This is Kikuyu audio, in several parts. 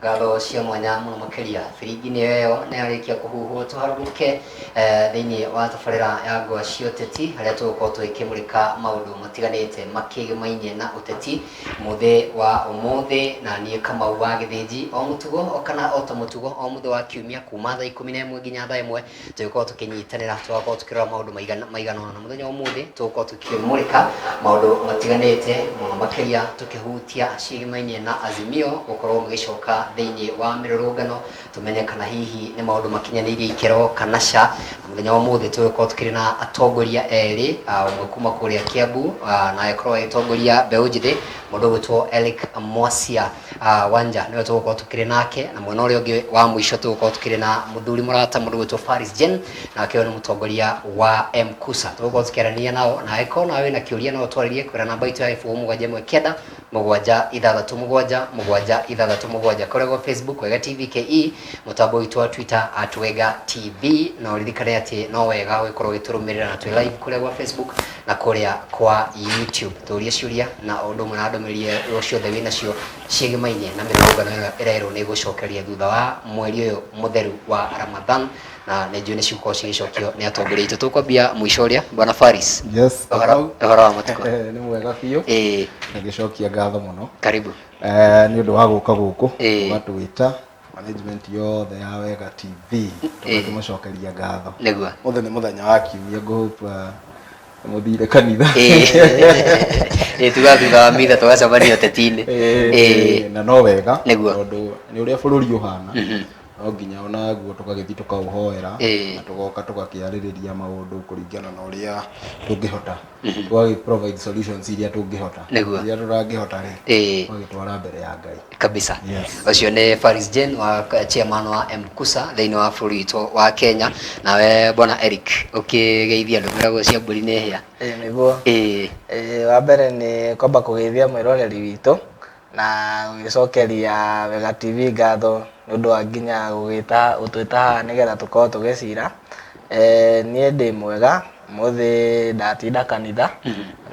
Ngatho cia mwanya mũno makĩria. Biringi nĩyo ĩyo na yarĩkia kũhuhwo tũharũrũke thĩinĩ wa tabarĩra ya ngwa cia ũteti harĩa tũgũkorwo tũgĩkĩmũrĩka maũndũ matiganĩte makĩgĩmainie na ũteti mũthĩ wa ũmũthĩ, na niĩ Kamau wa Gĩthĩnji o mũtugo o kana o ta mũtugo o mũthĩ wa kiumia kuma thaa 11 nginya thaa 1 tũgĩkorwo tũkĩnyitanĩra, tũgakorwo tũkĩrora maũndũ maigana ũna. Na mũthenya wa ũmũthĩ tũgũkorwo tũkĩmũrĩka maũndũ matiganĩte mũno makĩria tũkĩhutia ciĩgĩmainie na Azimio gũkorwo magĩcoka thĩinĩ wa mĩrũrũngano, tũmenye kana hihi nĩ maũndũ makinyanĩirie ikĩro kana ca. Na mũthenya wa ũmũthĩ tũgũkorwo tũkĩrĩ na atongoria erĩ, ũmwe kuma kũrĩa Kiambu na agĩkorwo agĩtongoria mbeũ njĩthĩ, mũndũ ũgwĩtwo Eric Mwacia Wanja nĩwe tũgũkorwo tũkĩrĩ nake, na mwena ũrĩa ũngĩ wa mũico tũgũkorwo tũkĩrĩ na mũthuri mũrata mũndũ ũgwĩtwo Faris Jen, nake ũyũ nĩ mũtongoria wa M-Kusa. Tũgũkorwo tũkĩaranĩria nao, na angĩkorwo nawe wĩna kĩũria no ũtwarĩrie kũgerera namba itũ ya 071 9 6 7 7 6 7 kũrĩa gwa Facebook Wega TV KE, mũtambo witũ wa Twitter at Wega TV, na ũririkane atĩ no wega ũgĩkorwo ũgĩtũrũmĩrĩra na twĩ live kũrĩa gwa Facebook na kũrĩa kwa YouTube. Tũrie ciũria na o ũndũ ũmwe na ndũmĩrĩri o ciothe wĩ nacio ciĩgĩmainie na mĩrũrũngano ĩno ĩrerwo nĩ ĩgũcokereria thutha wa mweri ũyũ mũtheru wa Ramadhan, na nĩ njũĩ nĩ cigũkorwo cigĩcokio nĩ atongoria aitũ. Tũkwambia mũico ũrĩa Bwana Faris. Yes. Ũhoro wa matukũ? Nĩ mwega biũ. Ngagĩcokia ngatho mũno. Karibu. Nĩ ũndũ wa gũka gũkũ ũgatwĩta management yothe ya Wega TV, tũgakĩmũcokeria ngatho. Nĩguo. Ũmũthĩ nĩ mũthenya wa kiumia, ngũhope mũthire kanitha. Ĩĩ, tuga thutha wa mitha tũgacemania ũteti-inĩ. Na no wega. Nĩguo. Tondũ nĩ ũrĩa bũrũri ũhana, no nginya onaguo tũgagĩthiĩ tũkaũhoera na tũgoka tũgakĩarĩrĩria maũndũ kũringana na ũrĩa tũngĩhota, tũgagĩ provide solutions iria tũngĩhota. Nĩguo. Iria tũtangĩhota rĩ, tũgagĩtwara mbere ya Ngai. Kabisa. Ũcio nĩ Faris Jane wa chairman wa M-Kusa thĩinĩ wa bũrũri witũ wa Kenya. Nawe bwana Eric, ũkĩgeithia andũ meragwo cia mbũri nĩ hĩa. Ĩĩ nĩguo. Ĩĩ, wa mbere nĩ kwamba kũgeithia mwĩroreri witũ na gũgĩcokeria Wega TV ngatho nĩ ũndũ wa nginya gũgĩta gũtwĩta haha nĩgetha tũkorwo tũgĩcira. Niĩ ndĩ mwega, ũmũthĩ ndatinda kanitha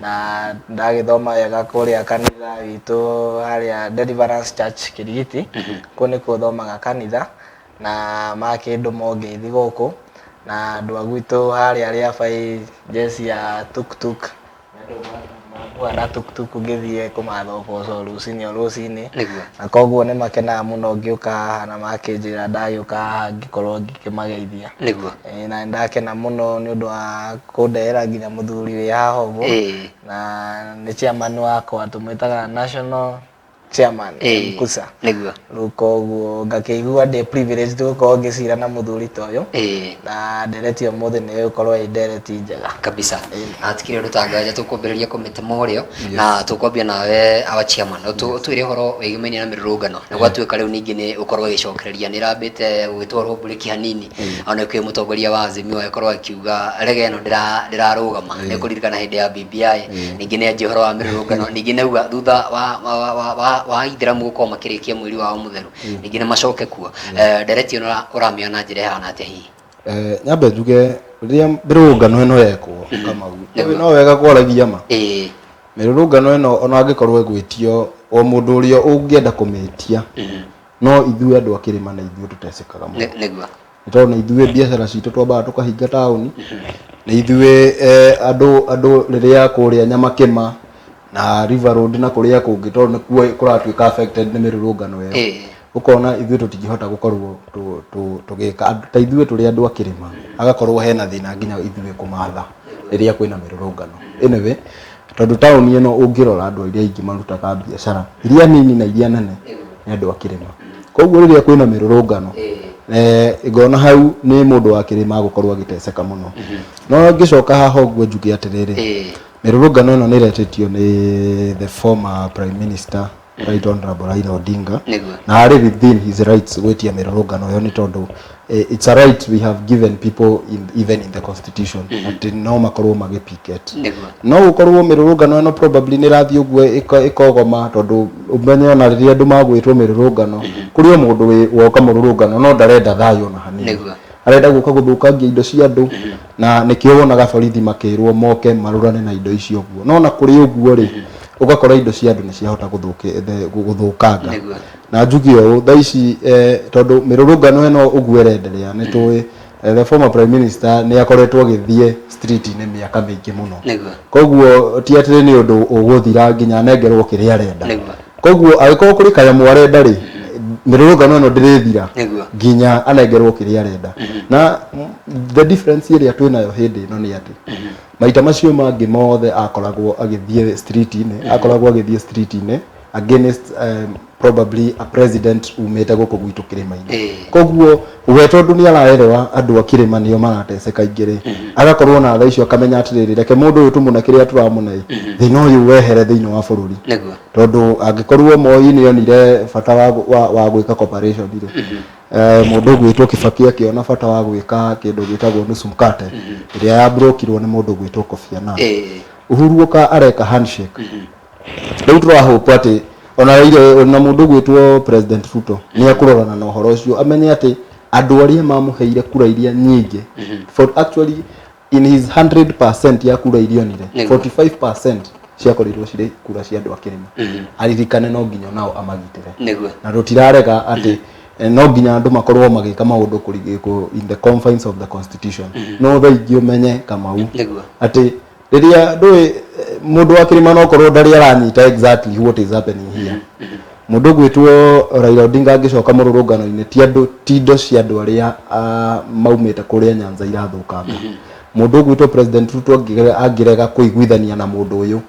na ndagĩthoma wega kũrĩa kanitha witũ harĩa Deliverance Church Kirigiti, kũu nĩkuo thomaga kanitha na makĩndũma o ngeithi gũkũ, na andũ a gwitũ harĩa Rĩabai njeci ya tuktuk, andũ manguaga na tuktuk ngĩthiĩ kũmatha ũboco rũcinĩ o rũcinĩ. Na koguo nĩ makenaga mũno ngĩũka haha na makĩnjĩra ndagĩũka haha ngĩkorwo ngĩkĩmageithia. Ĩĩ, na nĩ ndakena mũno nĩ ũndũ wa kũndehera nginya mũthuri wĩ haha ũguo. Na nĩ chairman wakwa, tũmwĩtaga national chairman Mkusa. Rĩu koguo ngakĩigua ndĩ privileged gũkorwo ngĩcira na mũthuri ta ũyũ. Na ndereti ya ũmũthĩ nĩ ĩgũkorwo ĩ ndereti njega. Kabisa. Na hatikĩrĩ ũndũ tanganja, tũkwambĩrĩria kũmĩtema ũrĩo na tũkwambia nawe our chairman, ũtwĩre ũhoro wĩgĩmainie na mĩrũrũngano na gwatuĩka rĩu ningĩ nĩ ũkorwo ĩgĩcokereria, nĩ ĩrambĩte gũgĩtwarwo mburĩki hanini, ona kwĩ mũtongoria wa Azimio agĩkorwo akiuga rege ĩno ndĩrarũgama, nĩ kũririkana hĩndĩ ya BBI, ningĩ nĩ anjia ũhoro wa mĩrũrũngano, ningĩ nĩ auga thutha wa aithĩramu gũkorwo makĩrĩkia mweri wao mũtheru ningĩ nĩ macoke kuo. Ndereti ĩno ũramĩona na njĩra ĩhana atĩa hihi? Nyambe njuge rĩrĩa mĩrũrũngano ĩno yekwo, Kamau, no wega kwaragia ma. Mĩrũrũngano ĩno ona angĩkorwo ĩgwĩtio o mũndũ ũrĩa ũngĩenda kũmĩtia, no ithuĩ andũ a kĩrĩma nĩ ithuĩ tũtecekaga mũno. Nĩ tondũ nĩ ithuĩ biacara citũ twambaga tũkahinga taũni, nĩ ithuĩ andũ rĩrĩa kũrĩa Nyamakĩma na River Road na kũrĩa kũngĩ, tondũ nĩkuo kũratuĩka affected nĩ mĩrũrũngano ĩyo. Ũkona ithuĩ tũtingĩhota gũkorwo tũgĩka ta ithuĩ tũrĩ andũ a kĩrĩma, hagakorwo hena thĩna nginya ithuĩ kũmatha rĩrĩa kwĩna mĩrũrũngano. Anyway, tondũ taũni ĩno ũngĩrora andũ arĩa aingĩ marutaga biacara iria nini na iria nene nĩ andũ a kĩrĩma. Koguo rĩrĩa kwĩna mĩrũrũngano, ngona hau nĩ mũndũ wa kĩrĩma agũkorwo agĩteceka mũno. No ngĩcoka haha ũguo njuge atĩrĩrĩ, mĩrũrũngano ĩno nĩ ĩretĩtio nĩ the former prime minister Right Honorable Raila Odinga. Na arĩ within his rights gwĩtia mĩrũrũngano ĩyo, nĩ tondũ it's a right we have given people even in the constitution atĩ no makorwo magĩ picket. No gũkorwo mĩrũrũngano ĩno probably nĩ ĩrathiĩ ũguo ĩkogoma, tondũ ũmenye ona rĩrĩa andũ magwĩtwo mĩrũrũngano, kũrĩ o mũndũ woka mũrũrũngano no ndarenda thayũ ona hanini. Arenda gũka gũthũkangia indo cia andũ, na nĩkĩo wonaga borithi makĩrwo moke marũrane na indo icio ũguo. No ona kũrĩ ũguo rĩ, Ũgakora indo cia andũ nĩ ciahota gũthũkanga. Na njuge ũũ thaa ici, tondũ mĩrũrũngano ĩno ũguo ĩrenderea, nĩ tũĩ the former prime minister nĩ akoretwo agĩthiĩ street-inĩ mĩaka mĩingĩ mũno. Koguo ti atĩ nĩ ũndũ ũgũthira nginya anengerwo kĩrĩa arenda. Koguo angĩkorwo kũrĩ kanyamũ arenda rĩ, mĩrũrũngano ĩno ndĩrĩthira nginya anengerwo kĩrĩa arenda. Na the difference ĩrĩa twĩnayo hĩndĩ ĩno nĩ atĩ maita macio mangĩ mothe akoragwo agĩthiĩ street-inĩ, akoragwo agĩthiĩ street-inĩ against probably a president umĩte gũkũ gwitũ kĩrĩma-inĩ. Koguo we tondũ nĩ araerewa andũ a kĩrĩma nĩo marateceka aingĩ rĩ, agakorwo na tha icio akamenya atĩrĩrĩ, reke mũndũ ũyũ tũmũne kĩrĩa tũramũne ĩ, thĩna ũyũ wehere thĩinĩ wa bũrũri. Tondũ angĩkorwo Moi nĩ onire bata wa gwĩka cooperation rĩ, mũndũ ũgwĩtwo Kibaki akĩona bata wa gwĩka kĩndũ gĩtagwo nusu mkate ĩrĩa yabrokirwo nĩ mũndũ ũgwĩtwo Kofi Annan. Uhuru oka areka handshake. Rĩu tũrahope atĩ ona Raila na mũndũ ũgwĩtwo President Ruto nĩ ekũrorana na ũhoro ũcio, amenye atĩ andũ arĩa mamũheire kura iria nyingĩ, for actually in his 100% ya kura iria onire, 45% ciakorirwo cirĩ kura cia andũ a kĩrĩma. Aririkane no nginya nao amagitĩre. Na tũtirarega atĩ no nginya andũ makorwo magĩka maũndũ in the confines of the constitution, no thaa ingĩ ũmenye Kamau atĩ rĩrĩa ndũĩ mũndũ wa kĩrĩma no korwo ndarĩ aranyita exactly what is happening here. Mũndũ ũgwĩtwo Raila Odinga angĩcoka mũrũrũngano-inĩ, ti andũ, ti indo cia andũ arĩa maumĩte kũrĩa Nyanza irathũkanga. Mũndũ ũgwĩtwo President Ruto angĩrega kũiguithania na mũndũ ũyũ,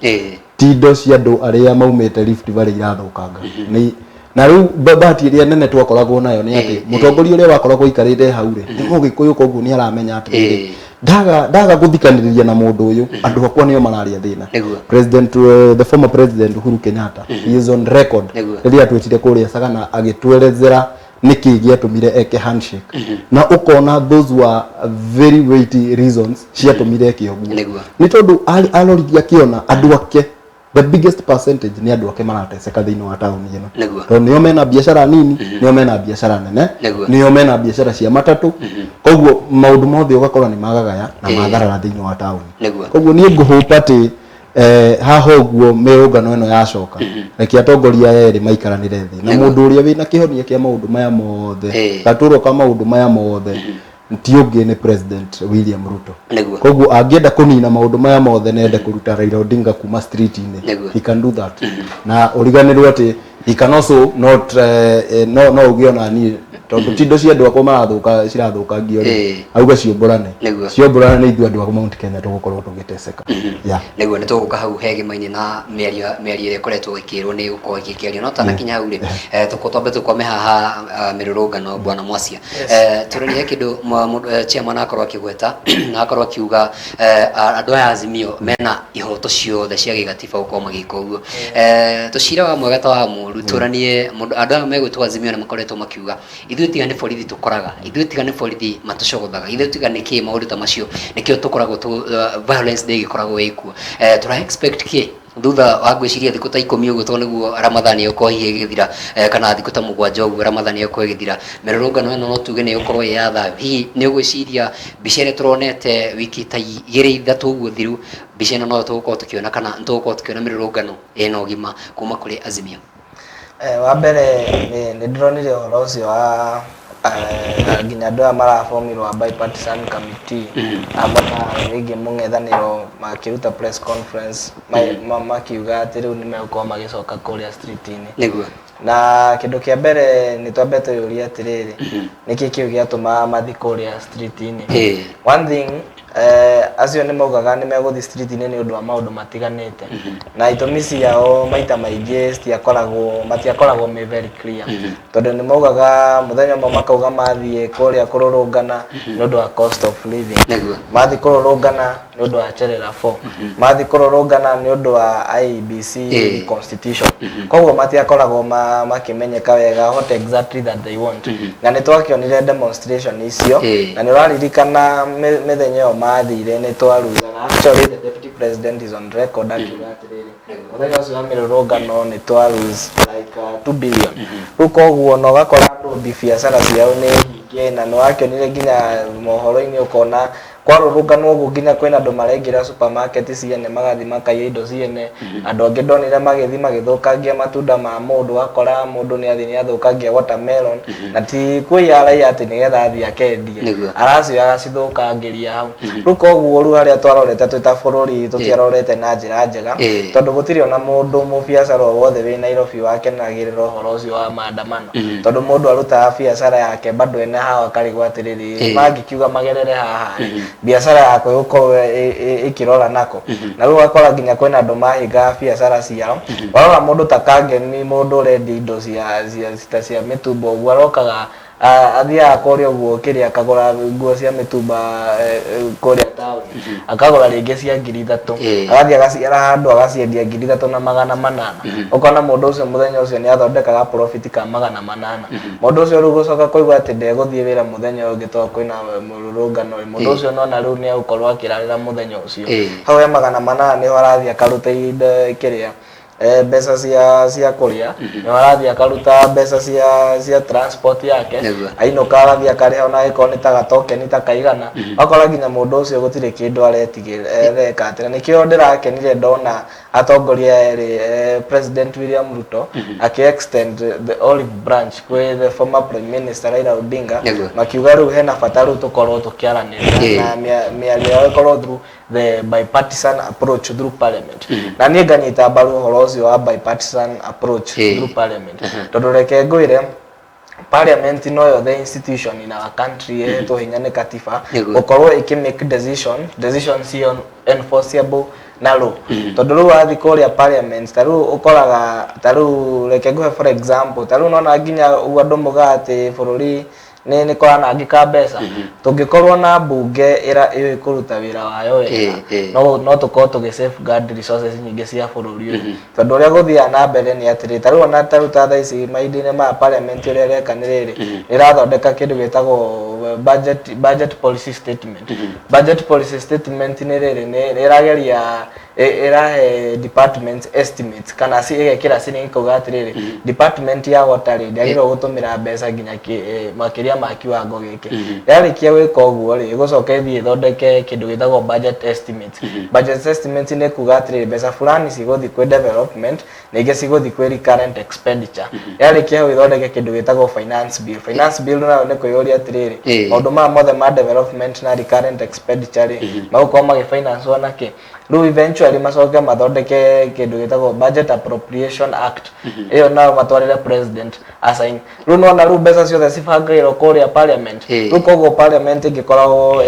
ti indo cia andũ arĩa maumĩte Rift Valley irathũkanga. Nĩ na rĩu bahati ĩrĩa nene twakoragwo nayo nĩ atĩ mũtongoria ũrĩa wakoragwo aikarĩte hau rĩ, nĩ Mũgĩkũyũ, koguo nĩ aramenya atĩrĩrĩ, ndaga gũthikanĩrĩria na mũndũ ũyũ, andũ akwa nĩo mararĩa thĩna. President the former President Uhuru Kenyatta, he is on record rĩrĩa atwĩtire kũrĩa Sagana agĩtwerethera nĩkĩ gĩatũmire eke handshake, na ũkona those were very weighty reasons ciatũmire eke ũguo. Nĩ tondũ aroririe akĩona andũ ake, the biggest percentage nĩ andũ ake marateseka thĩinĩ wa taũni ĩno, tondũ nĩo mena biacara nini, nĩo mena biacara nene, nĩo mena biacara cia matatũ. Koguo maũndũ mothe ũgakora nĩ magagaya na matharara thĩinĩ wa taũni. Koguo niĩ ngũhũpa atĩ haha ũguo mĩrũngano ĩno yacoka, reke atongoria aya erĩ maikaranĩre thĩ na mũndũ ũrĩa wĩna kĩhonia kĩa maũndũ maya mothe, gatũrwa ka maũndũ maya mothe ti ũngĩ nĩ President William Ruto. Koguo angĩenda kũnina maũndũ maya mothe nende kũruta Raila Odinga kuma street-inĩ, he can do that. Na ũriganĩrwo atĩ he can also not no uge ona niĩ tondũ ti indo cia andũ akwa marathũka cirathũkangio rĩ, auge ciũmbũrane. Ciũmbũrane nĩ ithuĩ andũ a Mount Kenya tũgũkorwo tũgĩteceka, yeah. Nĩguo, nĩ tũgũka hau hegema-inĩ na mĩario ĩrĩa ĩkoretwo ĩkĩrwo nĩ gũkorwo ĩgĩkĩario, no tanakinya hau rĩ, twambe tũkwame haha mĩrũrũngano. Bwana Mwacia, tũrĩrie kĩndũ chairman akorwo akĩgweta na akorwo akiuga andũ aya Azimio mena ihoto ciothe cia gĩgatiba gũkorwo magĩka ũguo. Tũcira wa mwega ta wa mũru, tũranie mũndũ andũ aya megwĩtwo Azimio nĩ makoretwo makiuga, ithuĩ tiga nĩ borithi tũkoraga, ithuĩ tiga nĩ borithi matũcogothaga, ithuĩ tiga nĩ kĩ maũndũ ta macio, nĩkĩo tũkoragwo violence ndĩgĩkoragwo ĩkuo. Tũra expect kĩ thutha wa ngwĩciria thikũ ta 10 ũguo, tondũ nĩguo Ramathani ĩgũkorwo hihi ĩgĩthira, kana thikũ ta 7 ũguo Ramathani ĩgũkorwo ĩgĩthira? Mĩrũrũngano ĩno no tuge nĩ ĩgũkorwo ĩ ya thayũ? Hihi nĩ ũgwĩciria mbica ĩrĩa tũronete wiki ta 2 3 ũguo thiru, mbica ĩno no tũgũkorwo tũkĩona, kana nĩ tũgũkorwo tũkĩona mĩrũrũngano ĩna ũgima kuma kũrĩ Azimio? Wa mbere nĩ ndĩronire ũhoro ũcio wa nginya andũ aya marabomirwo a bipartisan committee hamwe na rĩngĩ mũng'ethanĩro makĩruta press conference makiuga atĩ rĩu nĩ megũkorwo magĩcoka kũrĩa street-inĩ. Na kĩndũ kĩa mbere nĩ twambe twĩyũrie atĩrĩrĩ, nĩkĩ kĩu gĩatũma mathiĩ kũrĩa street-inĩ? One thing, acio nĩ maugaga nĩ megũthiĩ street-inĩ nĩ ũndũ wa maũndũ matiganĩte, na itũmi ciao maita maingĩ citiakoragwo matiakoragwo me very clear, tondũ nĩ maugaga mũthenya ũmwe makauga mathiĩ kũrĩa kũrũrũngana nĩ ũndũ wa cost of living, mathiĩ kũrũrũngana nĩ ũndũ wa Cherera 4, mathiĩ kũrũrũngana nĩ ũndũ wa IEBC constitution. Koguo matiakoragwo makĩmenyeka wega what exactly that they want. Na nĩ twakĩonire demonstration icio, na nĩ ũraririkana mĩthenya ĩyo mathire nĩ twarugaga. Actually, the deputy president is on record akiuga atĩrĩrĩ, mũthenya ũcio wa mĩrũrũngano nĩ twa lose like 2 billion. Rĩu koguo na ũgakora andũ biacara ciao nĩ hinge, na nĩ wakĩonire nginya mohoro-inĩ ũkona Kwarũrũnganwo ũguo nginya kwĩna andũ maraingĩra supermarket ciene magathiĩ makaiya indo ciene. Andũ angĩ ndonire magĩthiĩ magĩthũkangia matunda ma mũndũ, ũgakora mũndũ nĩ athiĩ nĩ athũkangia watermelon na ti kũiya araiya atĩ nĩgetha athiĩ akendie, aracioya agacithũkangĩria hau. Rĩu koguo rĩu harĩa twarorete twĩ ta bũrũri tũtiarorete na njĩra njega tondũ gũtirĩ ona mũndũ mũbiacara o wothe wĩ Nairobi wakenagĩrĩra ũhoro ũcio wa maandamano tondũ mũndũ arutaga biacara yake bado ena hao akarigwo atĩrĩrĩ, mangĩkiuga magerere haha rĩ, biacara yakwa ĩgũkorwo ĩkĩrora nako. Na rĩu ũgakora nginya kwĩna andũ mahingaga biacara ciao. Warora mũndũ ta Kangemi, mũndũ ũrendia indo cia cia ta cia mĩtumba ũguo, arokaga athiaga kũrĩa ũguo kĩrĩa akagũra nguo cia mĩtumba kũrĩa taũni, akagũra rĩngĩ cia 3000, agathiĩ agaciara handũ agaciendia 3800. Ũkona mũndũ ũcio mũthenya ũcio nĩ athondekaga profit ka 800. Mũndũ ũcio rĩu gũcoka kũigua atĩ ndegũthiĩ wĩra mũthenya ũyũ ũngĩ tondũ kwĩna mũrũrũngano ĩ, mũndũ ũcio nona rĩu nĩ egũkorwo akĩrarĩra mũthenya ũcio. Hau he 800 nĩho arathiĩ akaruta indo kĩrĩa mbeca cia kũrĩa, nĩho arathiĩ akaruta mbeca cia transport yake, ainũka agathiĩ akarĩha ona angĩkorwo nĩ ta gatokeni ta kaigana, ũgakora nginya mũndũ ũcio gũtirĩ kĩndũ aretigĩra areka atĩ. Na nĩkĩo ndĩrakenire ndona atongoria erĩ, President William Ruto akĩ extend the olive branch kwĩ the former Prime Minister Raila Odinga, makiuga rĩu hena bata rĩu tũkorwo tũkĩaranĩria na mĩario yao ĩkorwo through the bipartisan approach through parliament. Na niĩ nganyita mbaru ũhoro ũcio wa bipartisan approach through parliament, tondũ reke ngwĩre, parliament noyo the institution in our country ĩhetwo hinya nĩ katiba gũkorwo ĩkĩ make decision cio enforceable na law. Tondũ rĩu wathiĩ kũrĩa parliament, ta rĩu ũkoraga, ta rĩu reke ngũhe for example, ta rĩu nona nginya ũguo andũ mugaga atĩ bũrũri nĩ kũranangĩka mbeca, tũngĩkorwo na mbunge ĩra ĩũĩ kũruta wĩra wayo wega, no tũkorwo tũgĩ safeguard resources nyingĩ cia bũrũri ũyũ. Tondũ ũrĩa gũthiaga na mbere nĩ atĩrĩ, ta rĩu ona ta rĩu ta thaa ici mahinda-inĩ maya parliament ũrĩa ĩreka nĩ rĩrĩ, nĩ ĩrathondeka kĩndũ gĩtagwo budget policy statement. Budget policy statement nĩ rĩrĩ, nĩ ĩrageria ĩrahe department estimates kana ĩgekĩra ciringi kauga atĩrĩrĩ, department ya water rĩ, ndĩagĩrĩirwo gũtũmĩra mbeca nginya makĩria ma kiwango gĩkĩ. Yarĩkia gwĩka ũguo rĩ, ĩgũcoka ĩthiĩ ĩthondeke kĩndũ gĩtagwo budget estimate. Budget estimate nĩ kuga atĩrĩrĩ, mbeca fulani cigũthiĩ kwĩ development na ingĩ cigũthiĩ kwĩ recurrent expenditure. Yarĩkia hau ĩthondeke kĩndũ gĩtagwo finance bill. Finance bill nayo nĩ kwĩyũria atĩrĩrĩ, maũndũ maya mothe ma development na recurrent expenditure rĩ, magũkorwo magĩfinancewo na kĩ? Rĩu eventually macoke mathondeke kĩndũ gĩtagwo Budget Appropriation Act, ĩyo nayo matwarĩre president asign. Rĩu nona rĩu mbeca ciothe cibangagĩrwo kũrĩa parliament. Rĩu koguo parliament ĩngĩkoragwo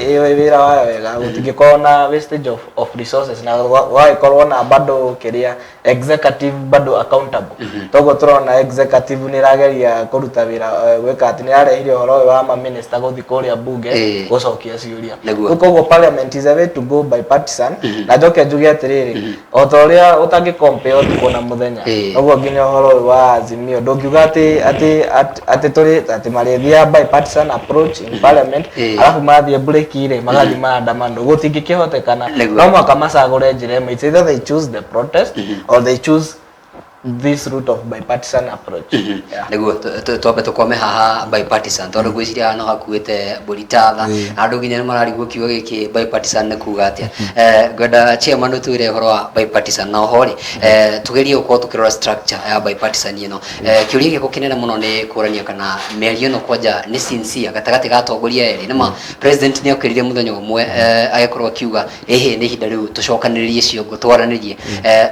ĩũĩ wĩra wayo wega, gũtingĩkorwo na wastage of resources na gũgagĩkorwo na bado kĩrĩa executive bado accountable. Toguo tũrona executive nĩ ĩrageria kũruta wĩra, gwĩka atĩ nĩ ĩrarehire ũhoro ũyũ wa maminista gũthiĩ kũrĩa bunge gũcokia ciũria. Rĩu koguo parliament is a way to go, bipartisan. Na njoke njuge atĩrĩrĩ, o ta ũrĩa ũtangĩ compare ũtukũ na mũthenya, noguo nginya ũhoro ũyũ wa Azimio ndũngiuga atĩ tũrĩ atĩ marĩthiaga bipartisan approach in parliament, arabu mathiĩ break rĩ, magathiĩ maandamano. Gũtingĩkĩhotekana. No mũhaka macagũre njĩra ĩmwe. It's either they choose the protest or they choose this route of bipartisan approach, yeah. Nĩguo twambe tũkwame haha bipartisan, tondũ ngwĩciria no hakuĩte mbũri ta tha na andũ nginya nĩ mararigwo kiugo gĩkĩ bipartisan nĩ kuga atĩa. Ngwenda chairman ũtwĩre ũhoro wa bipartisan, na oho rĩ, tũgerie gũkorwo tũkĩrora structure ya bipartisan ĩno. Kĩũria gĩakwa kĩnene mũno nĩ kũrania kana mĩario ĩno kwanja nĩ sincere gatagatĩ ga atongoria erĩ. Nĩma president nĩ okĩrire mũthenya ũmwe, agĩkorwo akiuga ĩhĩ, nĩ ihinda rĩu tũcokanĩrĩrie ciongo twaranĩrie.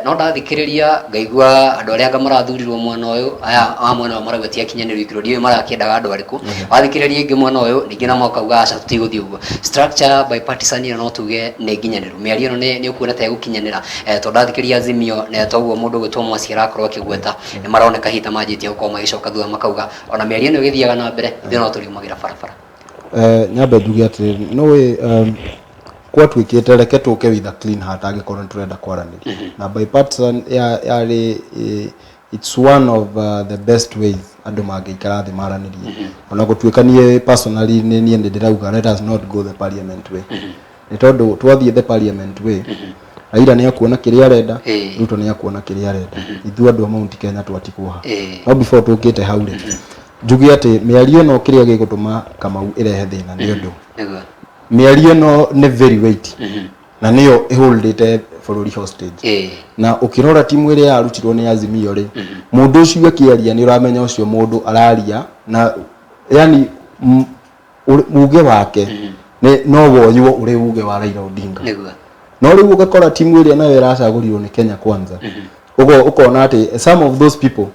No ndathikĩrĩria ngaigua andũ arĩa anga marathurirwo mwena ũyũ, aya a mwena ũyũ marauga ti akinyanĩru ikĩro, ndiũĩ marakĩendaga andũ arĩkũ. Wathikĩrĩria ingĩ mwena ũyũ ningĩ na makauga aca, tũtigũthiĩ ũguo. Structure ya bipartisan ĩno no tuge nĩ nginyanĩru? Mĩario ĩno nĩ ũkuona ta ĩgũkinyanĩra? Tondũ ndathikĩrĩria Azimio na toguo mũndũ ũgwĩtwo Mwasi arakorwo akĩgweta, nĩ maroneka hihi ta manjĩtie gũkorwo magĩcoka thutha, makauga ona mĩario ĩno ĩgĩthiaga na mbere, ithuĩ no tũriumagĩra barabara. Nyambe njuge atĩrĩrĩ, nĩũĩ gwatuĩkĩte reke tũke with a clean heart angĩkorwo nĩ tũrenda kwaranĩria na bipartisan yarĩ it's one of the best ways andũ mangĩikara thĩ maranĩrie. Ona gũtuĩka niĩ personally nĩ niĩ nĩ ndĩrauga let us not go the parliament way, nĩ tondũ twathiĩ the parliament way, Raila nĩ akuona kĩrĩa arenda, Ruto nĩ akuona kĩrĩa arenda, ithuĩ andũ a Mount Kenya twatigwo ha? No before tũkĩte hau rĩ, njuge atĩ mĩario ĩno kĩrĩa gĩgũtũma Kamau ĩrehe thĩna nĩ ũndũ Mĩario ĩno nĩ very weighty na nĩyo ĩholdĩte bũrũri hostage. Na ũkĩrora timu ĩrĩa yarutirwo nĩ Azimio rĩ, mũndũ ũcio akĩaria nĩ ũramenya ũcio mũndũ araria na yani uge wake nĩ no woywo ũrĩ uge wa Raila Odinga. No rĩu ũgakora timu ĩrĩa nayo ĩracagũrirwo nĩ Kenya Kwanza, ũguo ũkona atĩ some of those people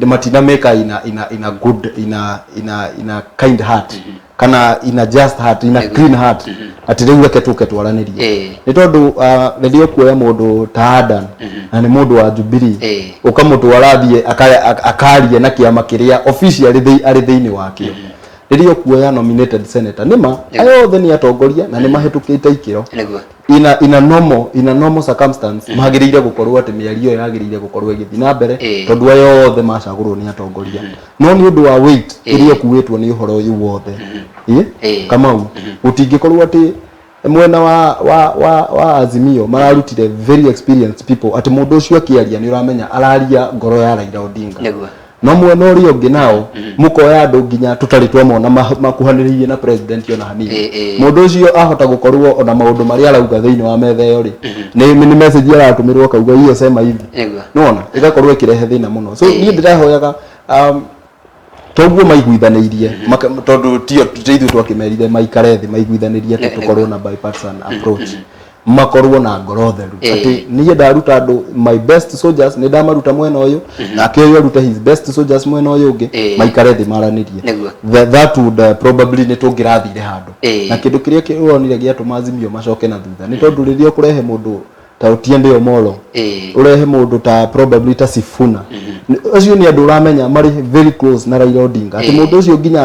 matinameka in a good in a kind heart kana in a just heart, in a clean heart, atĩ rĩu reke tũke twaranĩrie. Nĩ tondũ rĩrĩa ũkuoya mũndũ ta Adan na nĩ mũndũ wa Jubilee, ũkamũtwara athiĩ akarie na kĩama kĩrĩa officially arĩ thĩinĩ wakĩo, rĩrĩa ũkuoya nominated senator, nĩma aya othe nĩ atongoria na nĩ mahĩtũkĩte ikĩro. In a normal circumstance magĩrĩire gũkorwo atĩ mĩario ĩyo yagĩrĩire gũkorwo ĩgĩthiĩ na mbere, tondũ aya othe macagũrwo nĩ atongoria, no nĩ ũndũ wa weight ĩrĩa ĩkuĩtwo nĩ ũhoro ũyũ wothe, Kamau, gũtingĩkorwo atĩ mwena wa Azimio mararutire very experienced people, atĩ mũndũ ũcio akĩaria nĩ ũramenya araria ngoro ya Raila Odinga. No mwena ũrĩa ũngĩ nao mũkoya andũ nginya tũtarĩ twamona makuhanĩrĩirie na president ona hanini. Mũndũ ũcio ahota gũkorwo ona maũndũ marĩa arauga thĩinĩ wa metha ĩyo rĩ, nĩ message aratũmĩrwo akauga hiyo sema hivi. Nĩwona ĩgakorwo ĩkĩrehe thĩna mũno. So niĩ ndĩrahoyaga toguo maiguithanĩirie, tondũ tio ti ithuĩ twakĩmerire maikare thĩ maiguithanĩrie atĩ tũkorwo na bipartisan approach, makorwo na ngoro theru, atĩ niĩ ndaruta andũ my best soldiers, nĩ ndamaruta mwena ũyũ, nake ũyũ arute his best soldiers mwena ũyũ ũngĩ, maikare thĩ maranĩrie. That would probably nĩ tũngĩrathire handũ. Na kĩndũ kĩrĩa ũronire gĩatũma Azimio macoke na thutha nĩ tondũ rĩrĩa ũkũrehe mũndũ ta Otiende Omolo, ũrehe mũndũ ta probably ta Sifuna, acio nĩ andũ ũramenya marĩ very close na Raila Odinga, atĩ mũndũ ũcio nginya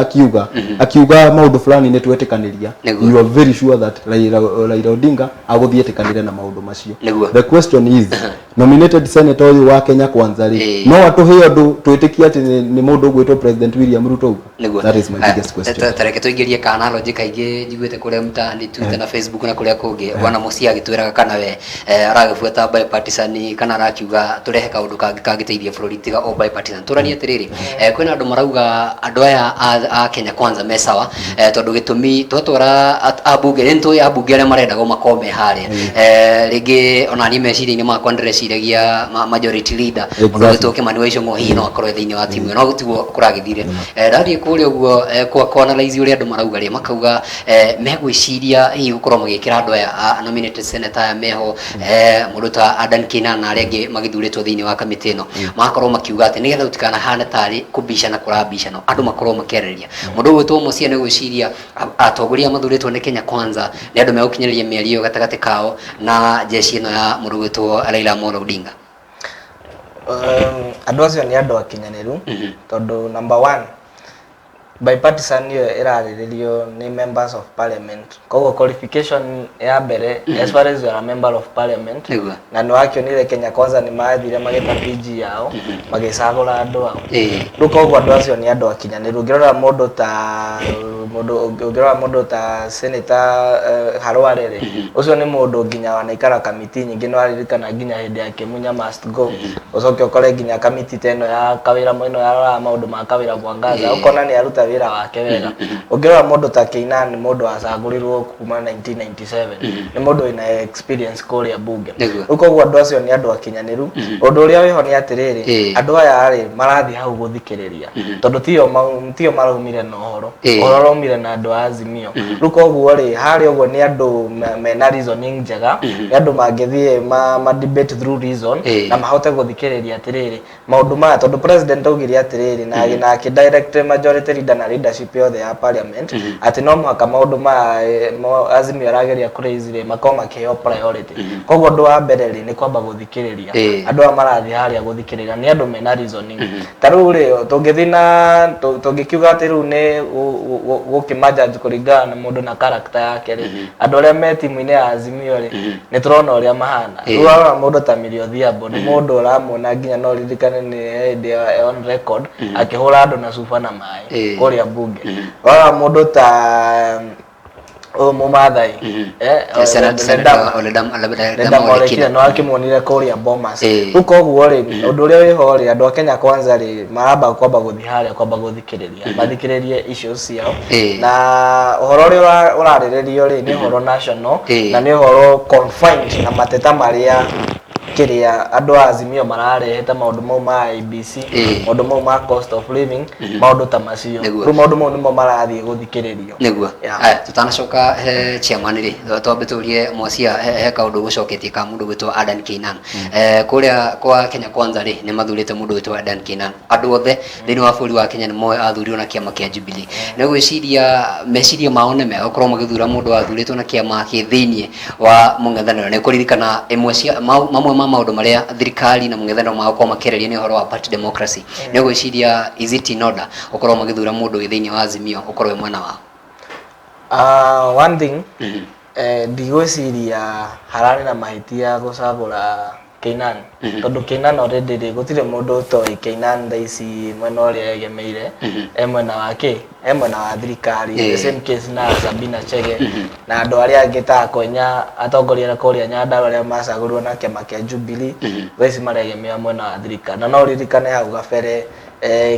akiuga maũndũ fulani nĩ twetĩkanĩria, you are very sure that Raila Odinga agũthiĩ etĩkanĩre na maũndũ macio. The question is, nominated senator ũyũ wa Kenya Kwanza rĩ, no atũhe ũndũ twĩtĩkie atĩ nĩ mũndũ ũgwĩtwo President William Ruto ũguo? That is my biggest question. Tareke tũingĩrie ka analogy kaingĩ njiguĩte kũrĩa mtaani, Twitter na Facebook na kũrĩa kũngĩ. Bwana Musia agĩtwĩraga kana we aragĩbuata bipartisan kana arakiuga tũrehe kaũndũ kangĩ kangĩteithia bũrũri tiga o bipartisan. Tũranie atĩrĩrĩ, kwĩna andũ marauga andũ aya a Kenya Kwanza me sawa, tondũ gĩtũmi twatwara ambunge nĩ tũĩ ambunge arĩa marendagwo makorwo me harĩa. Rĩngĩ ona niĩ meciria-inĩ makwa ndĩreciragia majority leader mũndũ ũgwĩtwo Kimani wa Ichung'wa hihi no akorwo e thĩinĩ wa timu ĩyo, no tiguo kũragĩthire. Ndathiĩ kũrĩa ũguo kwa analyze ũrĩa andũ marauga rĩ, makauga megwĩciria hihi gũkorwo magĩkĩra andũ aya a nominated senator aya meho, mũndũ ta Adan Keynan na arĩa angĩ magĩthurĩtwo thĩinĩ wa kamĩtĩ ĩno, magakorwo makiuga atĩ nĩgetha gũtikanahane tarĩ kũbicana kũrabicana, andũ makorwo makĩarĩrĩria. Mũndũ ũgwĩtwo Musia nĩ gwĩciria atongoria mathurĩtwo nĩ Kenya Kwanza nĩ andũ megũkinyĩrĩria mĩario ĩyo gatagatĩ kao na jeshi ĩno ya mũndũ ũgwĩtwo Raila Amolo Odinga. Andũ acio nĩ andũ akinyanĩru, tondũ number one, bipartisan ĩyo ĩrarĩrĩrio nĩ members of parliament, koguo qualification ya mbere, as far as you are a member of parliament, na nĩ wakĩonire Kenya Kwanza nĩ mathire magĩta PG yao magĩcagũra andũ ao. Rĩu koguo andũ acio nĩ andũ akinyanĩru. Ũngĩrora mũndũ ta senator Harware rĩ, ũcio nĩ mũndũ nginya wanaikara kamiti nyingĩ. Nĩ waririkana nginya hĩndĩ ya Kĩmunya must go, ũcoke ũkore nginya kamiti ta ĩno ya Kawĩra ĩno yaroraga maũndũ ma Kawĩra Mwangaza, ũkona nĩ aruta wĩra wake wega. Ũngĩrora mũndũ ta Keynan, nĩ mũndũ wacagũrirwo kuma 1997, nĩ mũndũ wĩna experience kũrĩa bunge. Rĩu koguo andũ acio nĩ andũ akinyanĩru. Ũndũ ũrĩa wĩho nĩ atĩrĩrĩ, andũ aya rĩ marathiĩ hau gũthikĩrĩria, tondũ tio maraumire na ũhoro. Ũhoro ũraumire na andũ a Azimio. Rĩu koguo rĩ, harĩa ũguo nĩ andũ mena reasoning njega, nĩ andũ mangĩthiĩ ma debate through reason na mahote gũthikĩrĩria atĩrĩrĩ maũndũ maya, tondũ president augire atĩrĩrĩ na akĩ direct majority leader na leadership yothe ya parliament atĩ no mũhaka maũndũ maya Azimio arageria kũraise rĩ makorwo makĩheo priority. Koguo ũndũ wa mbere rĩ nĩ kwamba gũthikĩrĩria. Andũ aya marathiĩ harĩa gũthikĩrĩria nĩ andũ mena reasoning. Ta rĩu rĩ, tũngĩthiĩ na tũngĩkiuga atĩ rĩu nĩ gũkĩmajudge kũringana na mũndũ na character yake rĩ, andũ arĩa me timu-inĩ ya Azimio rĩ, nĩ tũrona ũrĩa mahana. Rĩu warora mũndũ ta Millie Odhiambo, nĩ mũndũ ũramuona nginya no ũririkane nĩ hĩndĩ ya on record akĩhũra andũ na cuba na maĩ kũrĩa bunge. Warora mũndũ ta Ũyũ Mũmathai, Senator Ledama Ledama Olekina nĩ wakĩmuonire kũrĩa Bomas. Ĩĩ. Rĩu koguo rĩ, ũndũ ũrĩa wĩho rĩ, andũ a Kenya Kwanza rĩ, maramba kwamba gũthiĩ harĩa kwamba gũthikĩrĩria, mathikĩrĩrie issues ciao. Na ũhoro ũrĩa ũrarĩrĩrio rĩ, nĩ ũhoro national na nĩ ũhoro confined na mateta marĩa kĩrĩa andũ a Azimio mararehete, maũndũ mau ma IEBC, maũndũ mau ma cost of living, maũndũ ta macio. Nĩguo. Rĩu maũndũ mau nĩmo marathiĩ gũthikĩrĩrio. Nĩguo. Yeah. Aya, tutanacoka he chairman rĩ, twambe tũrie mwacia he kaũndũ gũcoketie ka mũndũ gwĩtwo Adan Keynan. Kũrĩa kwa Kenya Kwanza rĩ, nĩ mathurĩte mũndũ gwĩtwo Adan Keynan. Andũ othe thĩinĩ wa bũrũri wa Kenya nĩ moĩ athurirwo na kĩama kĩa Jubilee. Nĩ gwĩciria meciria mao nĩ mega gũkorwo magĩthura mũndũ wathurĩtwo na kĩama kĩ thĩinĩ wa mũng'ethanĩro? Nĩ kũririkana ĩmwe cia mamwe ma maũndũ marĩa thirikari na mũng'ethanĩro magũkorwo makĩarĩria nĩ ũhoro wa party democracy. Nĩ gwĩciria, is it in order gũkorwo magĩthura mũndũ wĩ thĩinĩ wa Azimio ũkorwo wĩ mwena wao? One thing, ndigwĩciria hararĩ na mahĩtia gũcagũra Keynan, tondũ Keynan already rĩ, gũtirĩ mũndũ ũtoĩ Keynan thaa ici mwena ũrĩa egemeire, e mwena wa kĩ, e mwena wa thirikari. The same case na Sabina Chege na andũ arĩa angĩ ta Kwenya, atongoria arĩa kũrĩa Nyandarua arĩa macagũrirwo na kĩama kĩa Jubilee, thaa ici maregemea mwena wa thirikari. Na no ũririkane hau gabere,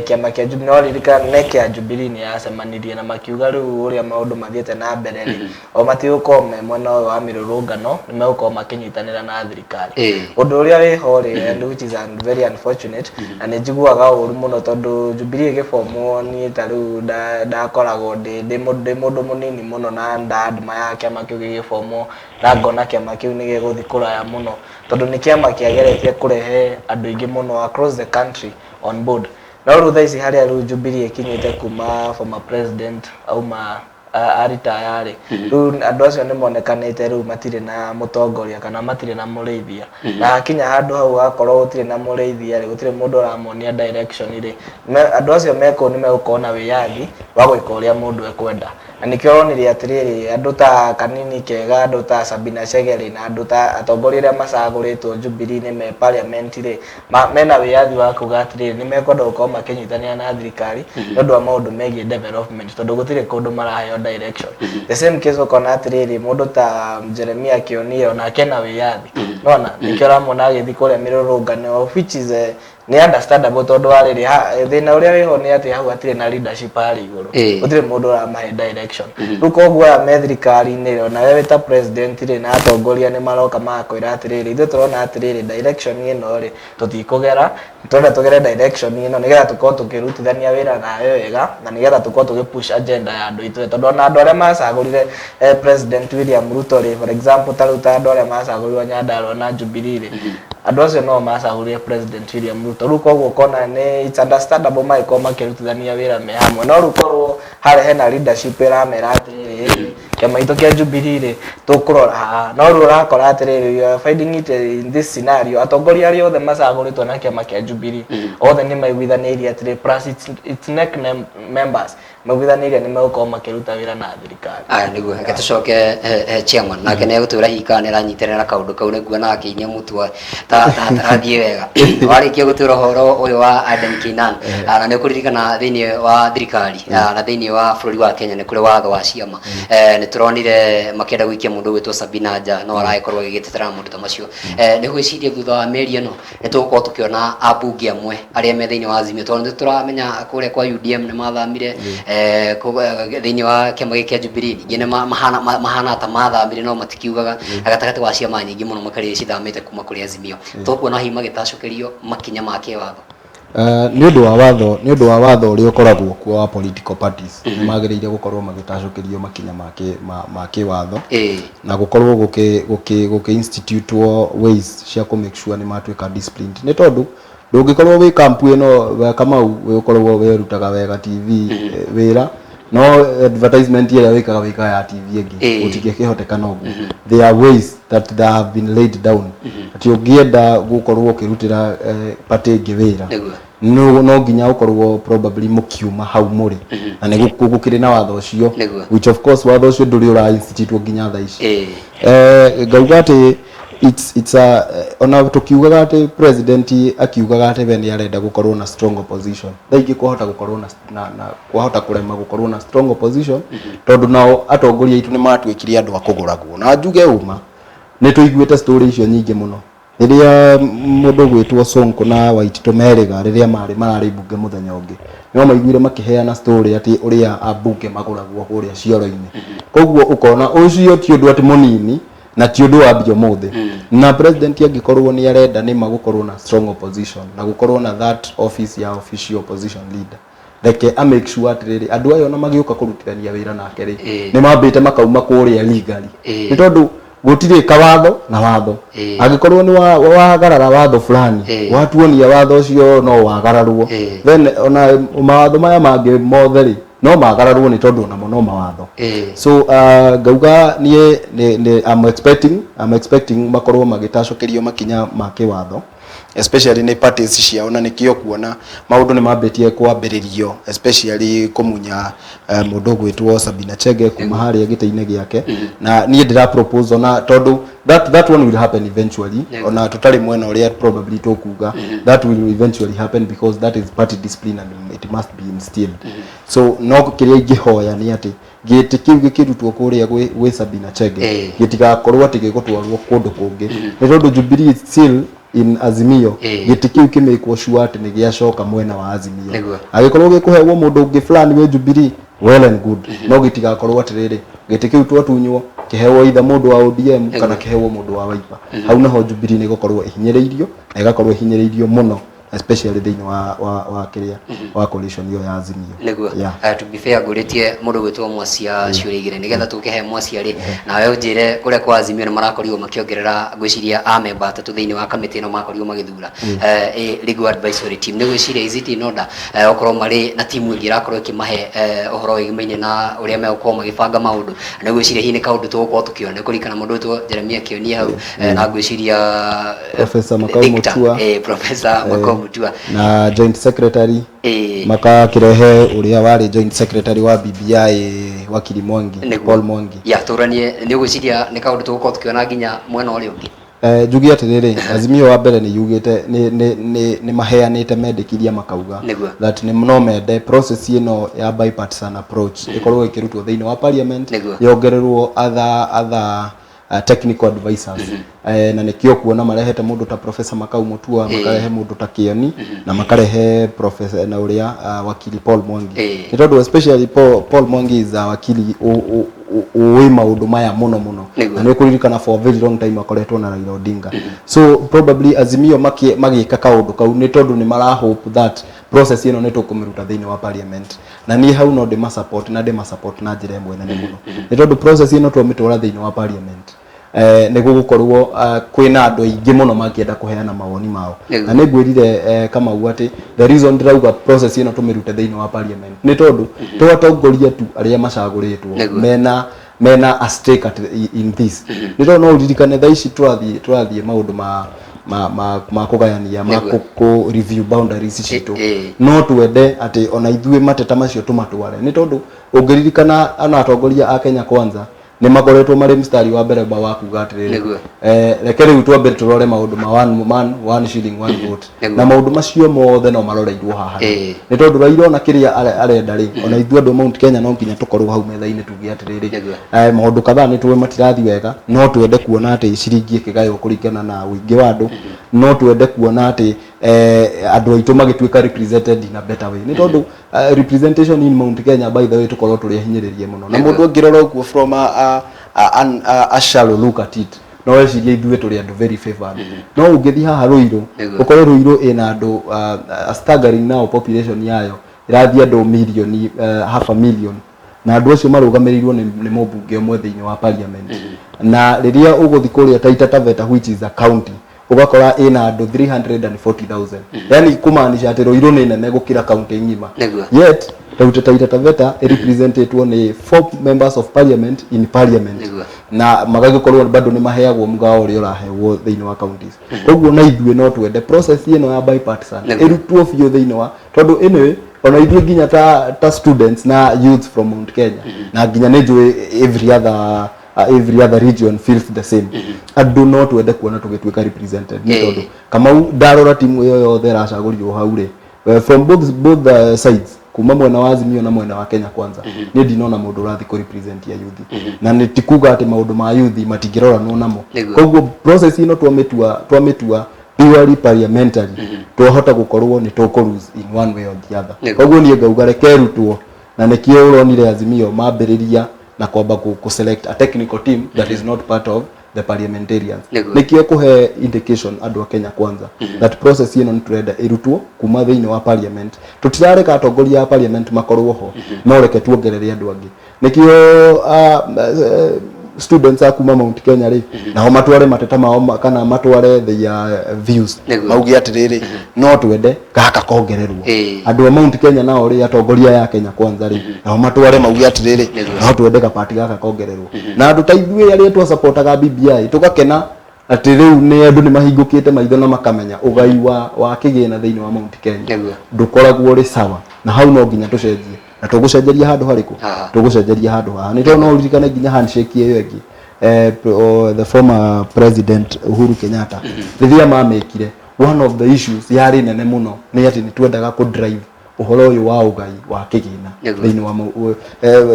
kĩama kĩa Jubilee, no ũririkane kĩa Jubilee nĩ yacemanirie na makiuga rĩu ũrĩa maũndũ mathiĩte na mbere rĩ, o matigũkorwo me mwena ũyũ wa mĩrũrũngano, nĩ megũkorwo makĩnyitanĩra na thirikari. Ũndũ ũrĩa wĩho rĩ, and which is very unfortunate, na nĩ njiguaga ũru mũno, tondũ Jubilee ĩgĩbomwo, niĩ ta rĩu ndakoragwo ndĩ mũndũ mũnini mũno na nda-admire kĩama kĩu gĩgĩbomwo, na ngona kĩama kĩu nĩ gĩgũthiĩ kũraya mũno, tondũ nĩ kĩama kĩageretie kũrehe andũ aingĩ mũno across the country on board. No rĩu thaa ici harĩa rĩu Jubilee ĩkinyĩte kuma former president auma aritaya rĩ, rĩu andũ acio nĩ monekanĩte rĩu matirĩ na mũtongoria kana matirĩ na mũrĩithia. Na hakinya handũ hau hakorwo gũtirĩ na mũrĩithia rĩ, gũtirĩ mũndũ ũramonia direction rĩ, andũ acio me kũu nĩ megũkorwo na wĩyathi wa gwĩka ũrĩa mũndũ ekwenda. Na nĩkĩo ũronire atĩrĩrĩ, andũ ta Kanini Kega, andũ ta Sabina Chege rĩ, na andũ ta atongoria arĩa macagũrĩtwo Jubilee-inĩ me parliament rĩ, mena wĩyathi wa kuga atĩrĩrĩ, nĩ mekwenda gũkorwo makĩnyitanĩra na thirikari nĩ ũndũ wa maũndũ megiĩ development, tondũ gũtirĩ kũndũ maraheo direction. The same case ũkona atĩrĩrĩ, mũndũ ta Jeremiah Kĩonie onake ena wĩyathi, nona nĩkĩo ũramuona agĩthiĩ kũrĩa mĩrũrũngano, of which is nĩ understandable, tondũ wa rĩrĩ, thĩna ũrĩa wĩho nĩ atĩ hau hatirĩ na leadership harĩa igũrũ. Gũtirĩ mũndũ ũramahe direction. Rĩu koguo aya me thirikari-inĩ rĩ, ona we wĩ ta president rĩ, na atongoria nĩ maroka magakwĩra atĩrĩrĩ, ithuĩ tũrona atĩrĩrĩ, direction ĩno rĩ, tũtikũgera, tũrenda tũgere direction ĩno nĩgetha tũkorwo tũkĩrutithania wĩra nawe wega na nĩgetha tũkorwo tũgĩ push agenda ya andũ aitũ. Tondũ ona andũ arĩa macagũrire President William Ruto rĩ, for example, ta rĩu ta andũ arĩa macagũrirwo Nyandarua na Jubilee rĩ, andũ acio no macagũrire President William Ruto. Rĩu koguo ũkona nĩ it's understandable magĩkorwo makĩrutithania wĩra me hamwe. No rĩu korwo harĩa hena leadership ĩramera atĩrĩrĩ, kĩama gitũ kĩa Jubilee rĩ, tũkũrora haha. No rĩu ũrakora atĩrĩrĩ, you are finding it in this scenario, atongoria arĩa othe macagũrĩtwo na kĩama kĩa Jubilee othe nĩ maiguithanĩirie atĩrĩ, plus its NEC members maiguithanĩirie nĩ megũkorwo makĩruta wĩra na thirikari. Aya, nĩguo reke tũcoke he chairman, nake nĩ egũtwĩra hihi kana nĩ aranyitĩrĩra na kaũndũ kau. Nĩguo akĩinia mũtwe ta tarathiĩ wega warĩkia gũtwĩra ũhoro ũyũ wa Adan Keynan. Na nĩ ũkũririkana thĩinĩ wa thirikari na thĩinĩ wa bũrũri wa Kenya nĩ kũrĩ watho wa ciama. Nĩ tũronire makĩenda gũikia mũndũ ũgwĩtwo Sabina nja, no aragĩkorwo agĩgĩtetera na maũndũ ta macio. Nĩ gwĩciria thutha wa mĩeri ĩno nĩ tũgũkorwo tũkĩona ambunge amwe arĩa me thĩinĩ wa Azimio, tondũ nĩ tũramenya kũrĩa kwa UDM nĩ mathamire, thĩinĩ wa kĩama gĩkĩ kĩa Jubilee ningĩ nĩ mahana ta mathamire no matikiugaga, na gatagatĩ wa ciama nyingĩ mũno makĩria cithamĩte kuma kũrĩ Azimio, tũkuona hihi magĩtacũkĩrio makinya ma kĩwatho? Nĩ ũndũ wa watho ũrĩa ũkoragwo kuo wa political parties, nĩ magĩrĩire gũkorwo magĩtacũkĩrio makinya ma kĩwatho na gũkorwo gũkĩ institute ways cia kũ make sure nĩ matuĩka disciplined, nĩ tondũ ndũngĩkorwo wĩ kampu ĩno we Kamau we ũkoragwo werutaga Wega TV wĩra, no advertisement ĩrĩa wĩkaga ya TV ĩngĩ. Gũtingĩkĩhotekana ũguo. There are ways that there have been laid down atĩ ũngĩenda gũkorwo ũkĩrutĩra party ĩngĩ wĩra, no nginya ũkorwo probably mũkiuma hau mũrĩ na nĩ gũkĩrĩ na watho ũcio, which of course watho ũcio ndũrĩ ũra institute nginya thaa ici. Ngauga atĩ It's a ona tũkiugaga atĩ president akiugaga atĩ we nĩ arenda gũkorwo na strong opposition, thaa ingĩ kwahota gũkorwo na kwahota kũrema gũkorwo na strong opposition, tondũ nao atongoria aitũ nĩ matuĩkire andũ a kũgũragwo. Na njuge ũma, nĩ tũiguĩte story icio nyingĩ mũno, rĩrĩa mũndũ gwĩtwo Sonko na Waititũ merĩga, rĩrĩa marĩ mararĩ mbunge mũthenya ũngĩ, no maiguire makĩheana story atĩ ũrĩa ambunge magũragwo kũrĩa cioro-inĩ. Koguo ũkona ũcio ti ũndũ atĩ mũnini na ti ũndũ wambia ũmũthĩ. Na president angĩkorwo nĩ arenda nĩma gũkorwo na strong opposition na gũkorwo na that office ya official opposition leader, reke a make sure atĩrĩrĩ, andũ aya ona magĩũka kũrutithania wĩra nake rĩ, nĩ mambĩte makauma kũrĩa legally, nĩ tondũ gũtirĩ kawatho na watho. Angĩkorwo nĩ wagarara watho fulani, watuonia watho ũcio no wagararwo, then ona mawatho maya mangĩ mothe rĩ, no magararwo, nĩ tondũ onamo no mawatho. So ngauga niĩ I'm expecting makorwo magĩtacũkĩrio makinya ma kĩwatho, especially nĩ parties ciao. Na nĩkĩo kuona maũndũ nĩ mambĩtie kwambĩrĩrio, especially kũmunya mũndũ ũgwĩtwo Sabina Chege kuma harĩa gĩtĩ-inĩ gĩake. Na niĩ ndĩra propose, ona tondũ that one will happen eventually, ona tũtarĩ mwena ũrĩa probably tũkuga, that will eventually happen because that is party discipline and it must be instilled. So no kĩrĩa ingĩhoya nĩ atĩ gĩtĩ kĩu gĩkĩrutwo kũrĩa gwĩ Sabina Chege, gĩtigakorwo atĩ gĩgũtwarwo kũndũ kũngĩ, nĩ tondũ Jubilee is still in Azimio. Gĩtĩ kĩu kĩmĩkwo sure atĩ nĩ gĩacoka mwena wa Azimio. Angĩkorwo gĩkũheagwo mũndũ ũngĩ fulani wĩ Jubilee, well and good, no gĩtigakorwo atĩrĩrĩ, gĩtĩ kĩu twatunywo kĩhewo either mũndũ wa ODM kana kĩhewo mũndũ wa Wiper. Hau naho Jubilee nĩ gũkorwo ĩhinyĩrĩirio, na ĩgakorwo ĩhinyĩrĩirio mũno, especially thĩinĩ wa kĩrĩa wa coalition ĩyo ya Azimio. Nĩguo. To be fair, ngũrĩtie mũndũ gwĩtwo Mwacia ciũria igĩrĩ nĩgetha tũkĩhe Mwacia rĩ, nawe ũnjĩre kũrĩa kwa Azimio nĩ marakorirwo makĩongerera, ngwĩciria amemba atatũ thĩinĩ wa kamĩtĩ ĩno makorirwo magĩthura legal advisory team. Nĩ gwĩciria is it in order okorwo marĩ na timu ĩngĩ ĩrakorwo ĩkĩmahe ũhoro wĩgimaine na ũrĩa megũkorwo magĩbanga maũndũ? Nĩ gwĩciria hihi nĩ kaũndũ tũgũkorwo tũkĩona nĩ kũririkana mũndũ wĩtwo Jeremia Kĩonia hau, na ngwĩciria Professor Makau Victor, Mutua. Professor Makau Mutua. Na joint secretary makakĩrehe ũrĩa warĩ joint secretary wa BBI, wakiri Mwangi. Paul Mwangi. Ya tũranie, nĩ ũgwĩciria nĩ kaũndũ tũgũkorwo tũkĩona nginya mwena ũrĩa ũngĩ? Njuge atĩrĩrĩ, Azimio wa mbere nĩ yugĩte nĩ maheanĩte mendekithia makauga that nĩ no mende process ĩno ya bipartisan approach ĩkorwo ĩkĩrutwo thĩinĩ wa parliament, yongererwo other technical advisors. Na nĩkĩo kuona marehete mũndũ ta Professor Makau Mutua, makarehe mũndũ ta Kĩoni, na makarehe professor na ũrĩa wakili Paul Mwangi, nĩ tondũ especially Paul Mwangi is a wakili ũĩ maũndũ maya mũno mũno. Na nĩ ũkũririkana for a very long time akoretwo na Raila Odinga. So probably Azimio magĩka kaũndũ kau nĩ tondũ nĩ mara hope that process ĩno nĩ tũkũmĩruta thĩinĩ wa parliament. Na niĩ hau no ndĩma support, na ndĩma support na njĩra ĩmwe nene mũno, nĩ tondũ process ĩno twamĩtwara thĩinĩ wa parliament, nĩ gũgũkorwo kwĩna andũ aingĩ mũno mangĩenda kũheana mawoni mao. Na nĩ ngwĩrire Kamau atĩ the reason ndĩrauga process ĩno tũmĩrute thĩinĩ wa parliament nĩ tondũ to atongoria tu arĩa macagũrĩtwo mena a stake in this, nĩ tondũ no ũririkane thaa ici tũrathiĩ maũndũ ma kũgayania, ma kũ review boundaries citũ. No twende atĩ ona ithuĩ mateta macio tũmatware, nĩ tondũ ũngĩririkana ona atongoria a Kenya Kwanza nĩ makoretwo marĩ mstari wa mbere wa kuga atĩrĩrĩ, reke rĩu twambe tũrore maũndũ ma one man one shilling one vote, na maũndũ macio mothe no maroreirwo haha, nĩ tondũ Raila ona kĩrĩa arenda rĩ, ona ithuĩ andũ a Mount Kenya no nginya tũkorwo hau metha-inĩ tuge atĩrĩrĩ, maũndũ kadhaa nĩ tũĩ matirathiĩ wega. No twende kuona atĩ ciringi ĩkĩgaywo kũringana na ũingĩ wa andũ. No twende kuona atĩ andũ aitũ magĩtuĩka represented in a better way, nĩ tondũ representation in Mount Kenya, by the way, tũkorwo tũrĩ ahinyĩrĩrie mũno. Na mũndũ angĩrora ũguo from a shallow look at it, no ecirie ithuĩ tũrĩ andũ very favored. No ũngĩthiĩ haha Ruiru, ũkore Ruiru ĩna andũ a staggering now population yayo ĩrathiĩ andũ milioni half a million, na andũ acio marũgamĩrĩirwo nĩ mũmbunge ũmwe thĩinĩ wa parliament. Na rĩrĩa ũgũthiĩ kũrĩa Taita Taveta, which is a county, ũgakora ĩna andũ 340,000, yani kumaanisha atĩ Ruiru nĩ nene gũkĩra county ng'ima. Yet Taita Taveta ĩrepresentetwo nĩ four members of parliament in parliament, na magagĩkorwo bado nĩ maheagwo mũgao ũrĩa ũraheagwo thĩinĩ wa counties. Koguo na ithuĩ no twende process ĩno ya bipartisan ĩrutwo biũ thĩinĩ wa, tondũ ĩno ona ithuĩ nginya ta students na youth from Mount Kenya, na nginya nĩ njũĩ every other every other region feels the same. Andũ no twende kuona tũgĩtuĩka represented nĩ tondũ Kamau ndarora timu ĩyo yothe ĩracagũrirwo hau rĩ, from both sides, kuma mwena wa Azimio na mwena wa Kenya Kwanza, niĩ ndinona mũndũ ũrathiĩ kũ represent ya youth, na nĩ ti kuga atĩ maũndũ ma youth matingĩroranwo namo. Koguo process ĩno twamĩtua purely parliamentary, twahota gũkorwo nĩ tũkũ lose in one way or the other. Koguo niĩ ngauga reke ĩrutwo, na nĩkĩo ũronire Azimio mambĩrĩria na kwamba kũ select a technical team that is not part of the parliamentarians. Nĩkĩo kũhe indication andũ a Kenya Kwanza that process ĩno nĩ tũrenda ĩrutwo kuma thĩinĩ wa parliament. Tũtirareka atongoria a parliament makorwo ho, no reke tuongerere andũ angĩ. Nĩkĩo students a kuma Mount Kenya rĩ, nao matware mateta mao kana matware their views, mauge atĩrĩrĩ, no twende gaka kongererwo. Andũ a Mount Kenya nao rĩ, atongoria ya Kenya Kwanza rĩ, nao matware mauge atĩrĩrĩ, no twende gapati gaka kongererwo. Na andũ ta ithuĩ arĩa twasapotaga BBI tũgakena atĩ rĩu nĩ andũ nĩ mahingũkĩte maitho na makamenya ũgai wa kĩgĩna thĩinĩ wa Mount Kenya ndũkoragwo ũrĩ sawa, na hau no nginya tũcenjie. Na tũgũcenjeria handũ harĩkũ? Haha. Tũgũcenjeria handũ haha nĩ tondũ no ũririkane nginya handshake ĩyo ĩngĩ, the former president Uhuru Kenyatta, rĩrĩa mamĩkire, one of the issues yarĩ nene mũno nĩ atĩ nĩ twendaga kũ drive ũhoro ũyũ wa ũgai wa kĩgĩna thĩinĩ wa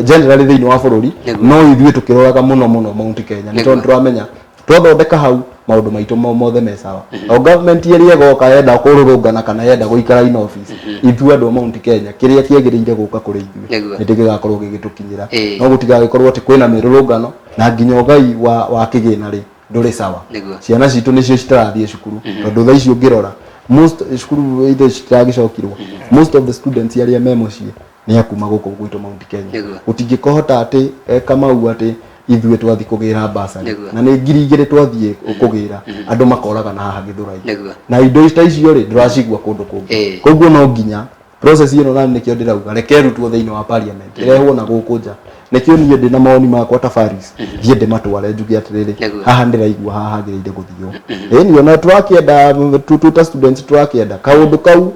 generally thĩinĩ wa bũrũri, no ithuĩ tũkĩroraga mũno mũno Mount Kenya, nĩ tondũ tũramenya twathondeka hau maũndũ maitũ mothe me sawa. O government ĩrĩa ĩgoka yenda kũrũrũngana kana yenda gũikara in office, ithuĩ andũ a Mount Kenya kĩrĩa kĩagĩrĩire gũka kũrĩ ithuĩ nĩ gĩgakorwo gĩgĩtũkinyĩra. No gũtigagĩkorwo atĩ kwĩna mĩrũrũngano na nginya ũgai wa kĩgĩna rĩ ndũrĩ sawa. Ciana citũ nĩcio citarathiĩ cukuru, tondũ thaa ici ũngĩrora most cukuru ithe citiragĩcokirwo, most of the students arĩa me mũciĩ nĩ akuma gũkũ gwitũ Mount Kenya. Gũtingĩkĩhota atĩ Kamau atĩ ithuĩ twathiĩ kũgĩra basarĩ na nĩ 2,000 twathiĩ kũgĩra, andũ makoragana haha Gĩthũrai na indo ta icio rĩ ndũracigua kũndũ kũngĩ. Koguo no nginya process ĩno, na nĩkĩo ndĩrauga reke ĩrutwo thĩinĩ wa parliament ĩrehwo na gũkũ nja. Nĩkĩo niĩ ndĩ na mawoni makwa ta Faris, thiĩ ndĩmatware njuge atĩrĩrĩ, haha ndĩraigua haha hagĩrĩire gũthio. Ĩni ona tũrakĩenda tu ta students tũrakĩenda kaũndũ kau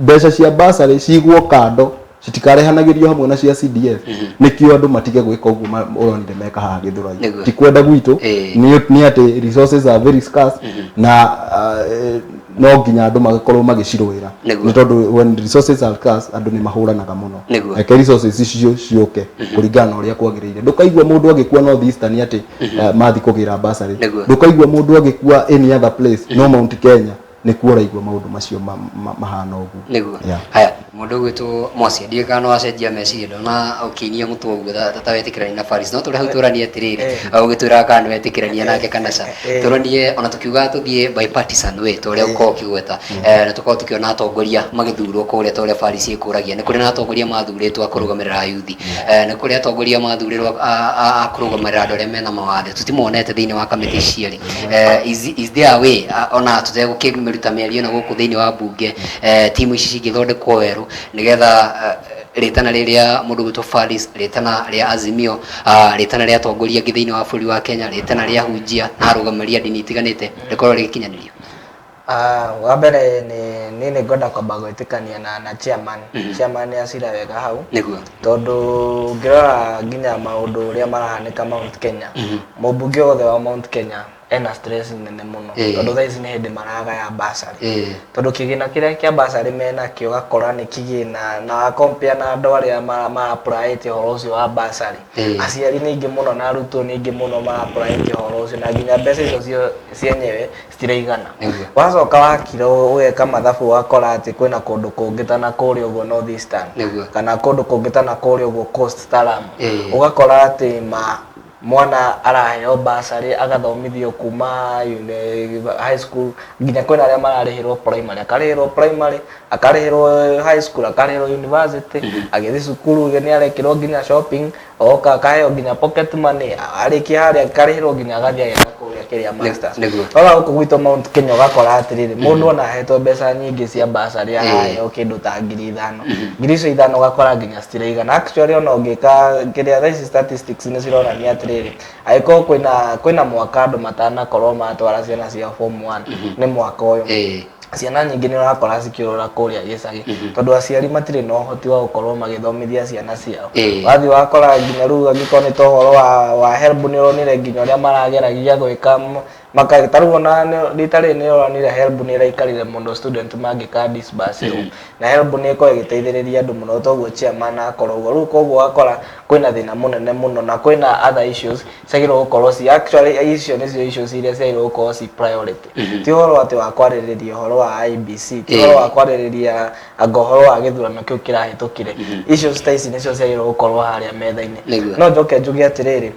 mbeca cia basarĩ cigwo kando, citikarehanagĩrio hamwe na cia CDF. Nĩkĩo andũ matige gwĩka ũguo ũronire meka haha Gĩthũrai. Ti kwenda gwitũ, nĩ atĩ resources are very scarce na no nginya andũ magakorwo magĩcirũĩra, nĩ tondũ when resources are scarce andũ nĩ mahũranaga mũno. Reke resources icio ciũke kũringana na ũrĩa kwagĩrĩire. Ndũkaigua mũndũ agĩkua North Eastern atĩ mathi kũgĩra basarĩ. Ndũkaigua mũndũ agĩkua any other place, no Mount Kenya nĩkuo ũraigua maũndũ macio mahana ũguo. Yeah. Haya, mũndũ ũgwĩtwo Mwasi, ndiũĩ kana no acenjia meciria. Ndona ũkĩinia mũtwe ũguo ta wetĩkĩrania na Faris, no tũrĩ hau tũranie atĩrĩrĩ, ũgĩtwĩraga kana nĩ wetĩkĩrania nake kana ca. Tũranie ona tũkiugaga tũthiĩ bipartisan way ta ũrĩa ũkoragwo ũkĩgweta, na tũkorwo tũkĩona atongoria magĩthurwo kũrĩa ta ũrĩa Faris ĩkũragia. Nĩ kũrĩ na atongoria mathurĩtwo a kũrũgamĩrĩra yuthi, nĩ kũrĩ atongoria mathurĩrwo a kũrũgamĩrĩra andũ arĩa mena mawathe, tũtimonete thĩinĩ wa kamĩtĩ ici cierĩ. Is there a way, ona tũtegũkĩmĩruta mĩario ĩno gũkũ thĩinĩ wa mbunge, timu ici cingĩthondekwo werũ nĩgetha rĩtana rĩrĩa mũndũ gwĩtwo Faris, rĩtana rĩa Azimio, rĩtana rĩa atongoria angĩ thĩinĩ wa bũrũri wa Kenya, rĩtana rĩa hunjia na arũgamĩrĩri a ndini itiganĩte rĩkorwo rĩgĩkinyanĩrio? Wa mbere nĩ niĩ nĩ ngwenda kwamba gwĩtĩkania na chairman. Chairman nĩ acira wega hau, tondũ ũngĩrora nginya maũndũ ũrĩa marahanĩka Mount Kenya, mũmbunge wothe wa Mount Kenya ena stress nene mũno, tondũ thaa ici nĩ hĩndĩ maragaya basarĩ, tondũ kĩgĩna kĩrĩa kĩa basarĩ menakĩo ũgakora nĩ kĩgĩna na wa compare na andũ arĩa ma-applyĩte ũhoro ũcio wa basarĩ, aciari nĩ aingĩ mũno na arutwo nĩ aingĩ mũno ma-applyĩte ũhoro ũcio, na nginya mbeca icio cienyewe citiraigana. Wacoka wakira ũgeka mathabu ũgakora atĩ kwĩna kũndũ kũngĩ ta na kũrĩa ũguo North Eastern, kana kũndũ kũngĩ ta na kũrĩa ũguo Coast ta Lamu, ũgakora atĩ ma mwana araheo basarĩ agathomithio kuma high school, nginya kwĩna arĩa mararĩhĩrwo primary, akarĩhĩrwo primary, akarĩhĩrwo high school, akarĩhĩrwo university, agĩthiĩ cukuru nĩ arekĩrwo nginya shopping, oka akaheo nginya pocket money, arĩkia harĩa akarĩhĩrwo nginya agathiĩ ageka kũrĩa kĩrĩa masters. Rora gũkũ gwitũ Mount Kenya ũgakora atĩrĩrĩ, mũndũ ona ahetwo mbeca nyingĩ cia basarĩ araheo kĩndũ ta 5,000, 5,000 ũgakora nginya citiraigana. Actually ona ũngĩka kĩrĩa thaa ici statistics nĩ cironania atĩrĩrĩ, angĩkorwo kwĩna mwaka andũ matanakorwo matwara ciana cia form 1 nĩ mwaka ũyũ. Ciana nyingĩ nĩ ũrakora cikĩũrũra kũrĩa gĩcagi tondũ aciari matirĩ na ũhoti wa gũkorwo magĩthomithia ciana ciao. Wathiĩ wakora nginya rĩu angĩkorwo nĩ ta ũhoro wa HELB, nĩ ũronire nginya ũrĩa marageragia gwĩka ta rĩu ona rita rĩrĩ nĩ ũronire HELB nĩ ĩraikarire mũno student mangĩka disburse, na HELB nĩ ĩkoragwo ĩgĩteithĩrĩria andũ mũno, toguo chairman akorwo ũguo. Rĩu koguo wakora kwĩna thĩna mũnene mũno na kwĩna other issues ciagĩrĩirwo gũkorwo ci, actually icio nĩcio issues iria ciagĩrĩirwo gũkorwo ci priority. Ti ũhoro atĩ wa kwarĩrĩria ũhoro wa IEBC, ti ũhoro wa kwarĩrĩria anga ũhoro wa gĩthurano kĩu kĩrahĩtũkire. Issues ta ici nĩcio ciagĩrĩirwo gũkorwo harĩa metha-inĩ. No njoke njuge atĩrĩrĩ,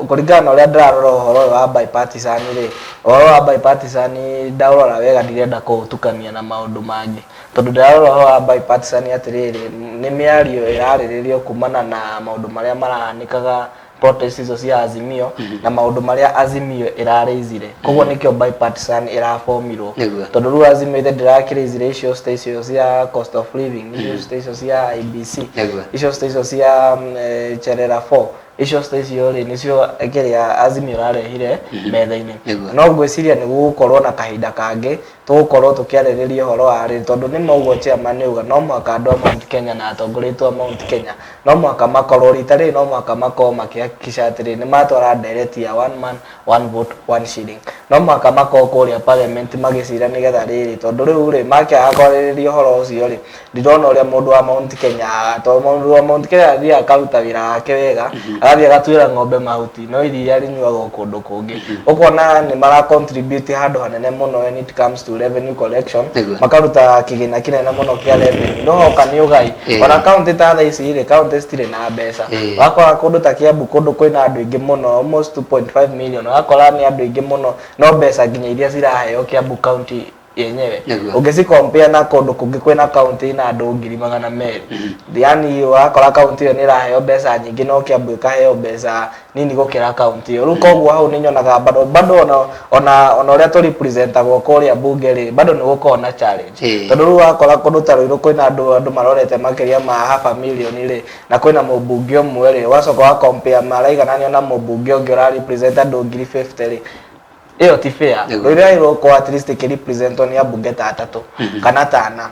kũringana na ũrĩa ndĩrarora ũhoro ũyũ wa bipartisan rĩ, ũhoro wa bipartisan ndaũrora wega ndirenda kũũtukania na maũndũ mangĩ, tondũ ndĩrarora ũhoro wa bipartisan atĩrĩrĩ, nĩ mĩario ĩrarĩrĩrio kumana na maũndũ marĩa marahanĩkaga, protest icio cia Azimio na maũndũ marĩa Azimio ĩrarĩizire. Koguo nĩkĩo bipartisan ĩrabomirwo, tondũ rĩu Azimio ithe ndĩrakĩrĩizire issues ta icio cia cost of living, issues ta icio cia IEBC, issues ta icio cia Cherera 4. Issues ta icio rĩ, nĩcio kĩrĩa Azimio ĩrarehire metha-inĩ. No ngwĩciria nĩ gũgũkorwo na kahinda kangĩ tũgũkorwo tũkĩarĩrĩria ũhoro wa rĩrĩ, tondũ nĩ ma ũguo chairman auga, no mũhaka andũ a Mount Kenya na atongoria aitũ a Mount Kenya no mũhaka makorwo rita rĩrĩ, no mũhaka makorwo makĩhakikisha atĩrĩrĩ, nĩ matwara ndereti ya one man, one vote, one shilling. No mũhaka makorwo kũrĩa parliament magĩcira nĩgetha rĩrĩ, tondũ rĩu rĩ, makĩaga kwarĩrĩria ũhoro ũcio rĩ, ndirona ũrĩa mũndũ wa Mount Kenya, tondũ mũndũ wa Mount Kenya athiaga akaruta wĩra wake wega, agathiĩ agatuĩra ng'ombe mahuti, no iria rĩnyuagwo kũndũ kũngĩ. Ũkona nĩ mara contribute handũ hanene mũno when it comes to revenue collection, makaruta kĩgĩna kĩnene mũno kĩa revenue, no hoka nĩ ũgai. Ona kaunti ta thaa ici rĩ, kaunti citirĩ na mbeca. Wakora kũndũ ta Kiambu, kũndũ kwĩna andũ aingĩ mũno, almost 2.5 million, wakora nĩ andũ aingĩ mũno, no mbeca nginya iria ciraheo Kiambu County yenyewe, ũngĩci compare na kũndũ kũngĩ kwĩna kaunti ina andũ 200,000, yani wakora kaunti ĩyo nĩ ĩraheo mbeca nyingĩ, no Kiambu ĩkaheo mbeca nini gũkĩra kaunti ĩyo. Rĩu koguo hau nĩ nyonaga bado ona ũrĩa tũ representagwo kũrĩa bunge rĩ, bado nĩ gũkoragwo na challenge, tondũ rĩu wakora kũndũ ta Ruiru kwĩna andũ marorete makĩria ma half a million rĩ, na kwĩna mũmbunge ũmwe rĩ, ũgacoka ũga compare maraigananio na mũmbunge ũngĩ ũra represent andũ 50,000 rĩ, ĩyo ti fair. Ruiru yagĩrĩirwo gũkorwo at least ĩkĩrepresentwo nĩ ambunge ta atatũ kana tana.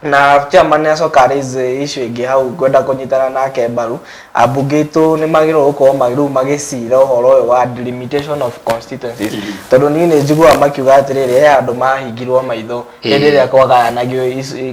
Na chairman nĩ acoka raise issue ĩngĩ hau ngwenda kũnyitana nake mbaru. Ambunge aitũ nĩ magĩrĩirwo gũkorwo rĩu magĩcira ũhoro ũyũ wa delimitation of constituencies, tondũ niĩ nĩ njiguaga makiuga atĩrĩrĩ, he andũ mahingirwo maitho hĩndĩ ĩrĩa kwagayanagio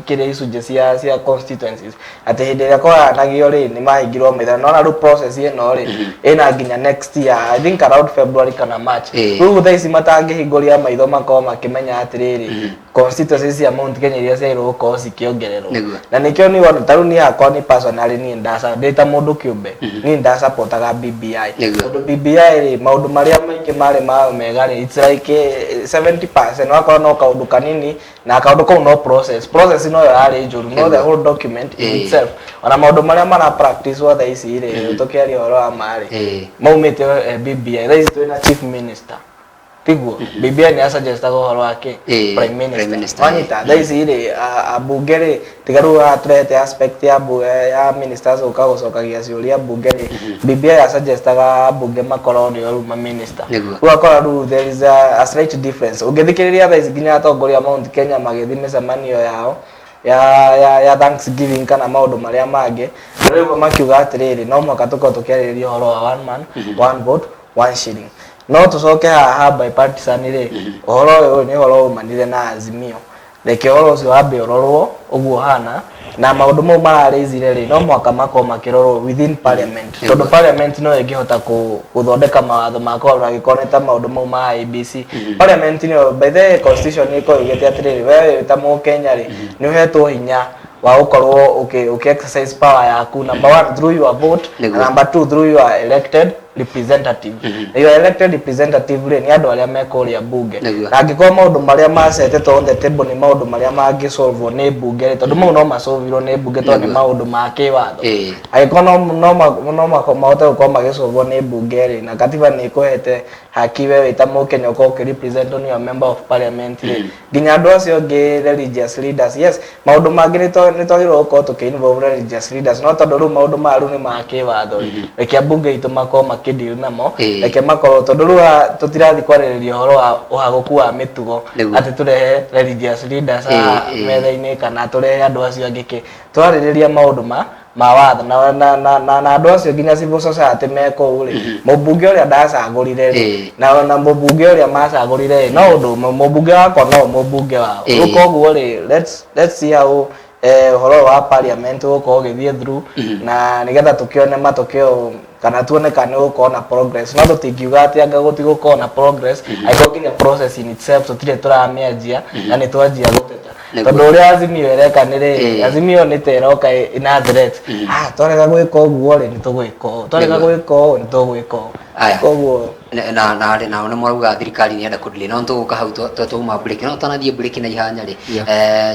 kĩrĩa icunjĩ cia constituencies, atĩ hĩndĩ ĩrĩa kwagayanagio rĩ, nĩ mahingirwo maitho. No na rĩu process ĩno rĩ, ĩna nginya next year, I think around February kana March. Rĩu thaa ici matangĩhingũria maitho makorwo makĩmenya atĩrĩrĩ, constituencies cia Mount Kenya iria ciagĩrĩirwo gũkorwo cikĩongererwo. Na nĩkĩo niĩ wona ta rĩu niĩ hakwa nĩ personally, niĩ ndĩ ta mũndũ kĩũmbe, niĩ ndasupportaga BBI, tondũ BBI rĩ, maũndũ marĩa maingĩ marĩ mayo mega rĩ, it's like 70%, wakorwo no kaũndũ kanini, na kaũndũ kau no process noyo yarĩ njũru, no the whole document in itself, ona maũndũ marĩa mara practice thaa ici rĩ, tũkĩaria ũhoro wa ma rĩ, maumĩte BBI. Thaa ici twĩna chief minister, tiguo? BBI nĩ asuggestaga ũhoro wake prime Prime minister. Minister. Wanyita thaa ici rĩ, ambunge rĩ, tiga rĩu haha tũrehete aspect ya ministers gũka gũcokagia ciũria mbunge rĩ, BBI yasuggestaga ambunge makorwo nĩo rĩu ma minister. Rĩu akora rĩu there is a slight difference. Ũngĩthikĩrĩria thaa ici nginya atongoria a Mount Kenya magĩthiĩ mĩcemanio yao ya Thanksgiving kana maũndũ marĩa mangĩ, rĩu makiuga atĩrĩrĩ, no mũhaka tũkorwo tũkĩarĩrĩria ũhoro wa one man, one vote, one shilling. No tũcoke haha bipartisan rĩ, ũhoro ũyũ nĩ ũhoro umanire na Azimio. Reke ũhoro ũcio wambe ũrorwo ũguo hana, na maũndũ mau mararĩizire rĩ, no mũhaka makorwo makĩrorwo within parliament, tondũ parliament no ĩngĩhota gũthondeka mawatho ma kũgarũra angĩkorwo nĩ ta maũndũ mau ma IEBC. Parliament nĩyo, by the way, constitution nĩ ĩkoragwo ĩugĩte atĩrĩrĩ, we wĩ ta mũkenya rĩ, nĩ ũhetwo hinya wa gũkorwo ũkĩ exercise power yaku, number one through your vote, na number two through your elected representative. Na your elected representative rĩ, nĩ andũ arĩa me kũrĩa bunge. Na angĩkorwo maũndũ marĩa macetetwo on the table nĩ maũndũ marĩa mangĩsolvwo nĩ bunge rĩ, tondũ mau no masolvirwo nĩ bunge tondũ nĩ maũndũ ma kĩwatho, angĩkorwo no mahote gũkorwo magĩsolvwo nĩ bunge rĩ, na katiba nĩ ĩkũhete haki we wĩ ta mũkenya ũkorwo ũkĩrepresentwo nĩ your member of parliament rĩ, nginya andũ acio angĩ religious leaders, yes, maũndũ mangĩ nĩ twagĩrĩirwo gũkorwo tũkĩ involve religious leaders, no tondũ rĩu maũndũ maya rĩu nĩ ma kĩwatho rĩ, reke ambunge aitũ makorwo makĩ tũkĩdeal namo. Ĩĩ. Reke makorwo, tondũ rĩu haha tũtirathiĩ kwarĩrĩria ũhoro wa ũhagũku wa mĩtugo, Nĩguo. atĩ tũrehe religious leaders haha Ĩĩ, ĩĩ. metha-inĩ kana tũrehe andũ acio angĩ kĩ twarĩrĩria maũndũ ma watho na andũ acio nginya civil society me kũu rĩ, mũmbunge ũrĩa ndacagũrire rĩ, na mũmbunge ũrĩa macagũrire rĩ, no ũndũ ũmwe, mũmbunge wakwa no mũmbunge wao. Rĩu koguo rĩ, let's see how ũhoro ũyũ wa parliament ũgũkorwo ũgĩthiĩ through, na nĩgetha tũkĩone matokeo kana tuone kana nĩ gũkorwo na progress. No tũtingiuga atĩ anga gũtigũkorwo na progress angĩkorwo nginya process in itself tũtirĩ tũramĩanjia na nĩ twanjia gũteta. Tondũ ũrĩa Azimio ĩreka nĩ rĩ, Azimio nĩ ta ĩroka ina threat, ah, twarega gwĩka ũguo rĩ, nĩ tũgwĩka ũũ, twarega gwĩka ũũ, nĩ tũgwĩka ũũ. Aya. Koguo na nao nĩ marauga thirikari nĩ enda kũdelay, no tũgũka hau twauma break, no tũtanathiĩ break na ihanya rĩ,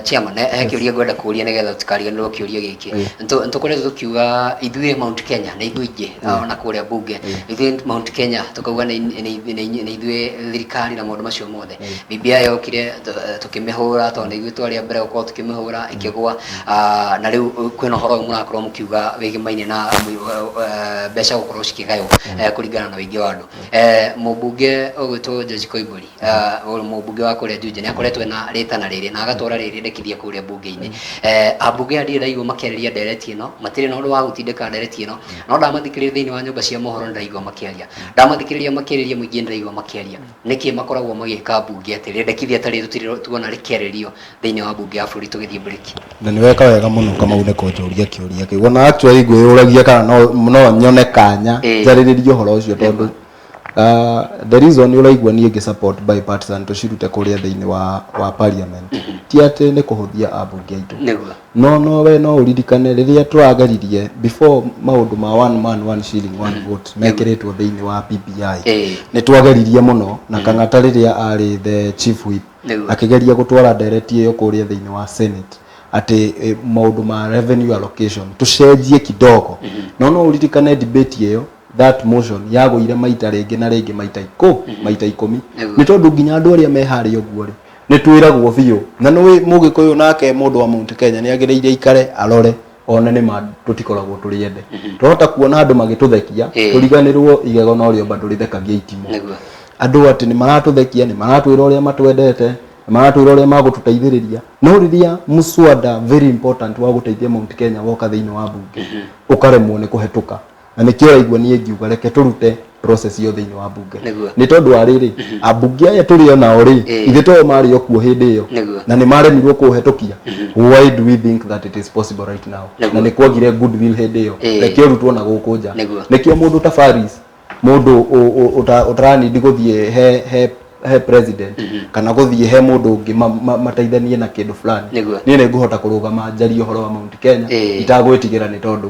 chairman, he kĩũria ngwenda kũria nĩgetha tũtikariganĩrwo kĩũria gĩkĩ. Nĩtũkoretwo tũkiuga ithuĩ Mount Kenya nĩ ithuĩ aingĩ ona kũrĩa bunge, ithuĩ Mount Kenya tũkauga nĩ ithuĩ thirikari na maũndũ macio mothe. BBI yokire tũkĩmĩhũra tondũ nĩ ithuĩ twarĩ a mbere gũkorwo tũkĩmĩhũra ĩkĩgwa. Na rĩu kwĩna ũhoro ũyũ mũrakorwo mũkiuga wĩgĩmaine na mbeca gũkorwo cikĩgaywo kũringana na ũingĩ wa andũ. Mũmbunge ũgwĩtwo George Koimbũri, ũyũ mũmbunge wa kũrĩa Juja, nĩ akoretwo ena rĩtana rĩrĩ na agatwara rĩrĩendekithia kũrĩa mbunge-inĩ. Ambunge aya ndirĩ ndaigua makĩarĩria ndereti ĩno, matirĩ na ũndũ wa gũtindĩka ndereti ĩno, no ndamathikĩrĩria thĩinĩ wa nyũmba cia mohoro nĩ ndĩraigua makĩaria, ndamathikĩrĩria makĩarĩria mũingĩ nĩ ndĩraigua makĩaria. Nĩkĩ makoragwo magĩka mbunge atĩ rĩendekithia ta rĩrĩ tũtirĩ tuona rĩkĩarĩrio thĩinĩ wa mbunge ya bũrũri? Tũgĩthiĩ break. Na nĩ weka wega mũno, Kamau, nĩ kũnjũria kĩũria kĩu. Ona actually ngwĩyũragia kana no nyone kanya njarĩrĩrie ũhoro ũcio, tondũ the reason ũraigua niĩ ngĩ support bipartisan tũcirute kũrĩa thĩinĩ wa parliament ti atĩ nĩ kũhũthia ambunge aitũ. No we no ũririkane rĩrĩa tũrageririe before maũndũ ma one man one shilling one vote mekĩrĩtwo thĩinĩ wa BBI, nĩ twageririe mũno na Kang'ata rĩrĩa arĩ the chief whip, akĩgeria gũtwara ndereti ĩyo kũrĩa thĩinĩ wa Senate atĩ maũndũ ma revenue allocation tũcenjie kidogo. No ũririkane debate ĩyo, that motion yagũire maita rĩngĩ na rĩngĩ, maita 10, nĩ tondũ nginya andũ arĩa me harĩa ũguo rĩ, nĩ twĩragwo biũ na nĩ mũgĩkũyũ nake mũndũ wa Mount Kenya nĩ agĩrĩire ikare arore one nĩ ma tũtikoragwo tũrĩ ende, twahota kuona andũ magĩtũthekia, tũriganĩrwo igego no rĩo bado rĩthekagia itimũ. Andũ atĩ nĩ maratũthekia, nĩ maratwĩra ũrĩa matwendete, nĩ maratwĩra ũrĩa magũtũteithĩrĩria, no rĩrĩa mũswada very important wa gũteithia Mount Kenya woka thĩinĩ wa bunge, ũkaremwo nĩ kũhetũka. Na nĩkĩo ũraigua niĩ ngiuga reke tũrute process ĩyo thĩinĩ wa bunge, nĩ tondũ wa rĩrĩ, ambunge aya tũrĩ o nao rĩ, ithuĩ to marĩ o kuo hĩndĩ ĩyo, na nĩ maremirwo kũũhetũkia. Why do we think that it is possible right now? Na nĩ kwagire goodwill hĩndĩ ĩyo. Reke ũrutwo na gũkũ nja. Nĩkĩo mũndũ ta Faris, mũndũ ũtaranindi gũthiĩ he president kana gũthiĩ he mũndũ ũngĩ mateithanie na kĩndũ fulani, niĩ nĩ ngũhota kũrũgama njarie ũhoro wa Mount Kenya itagwĩtigĩra, nĩ tondũ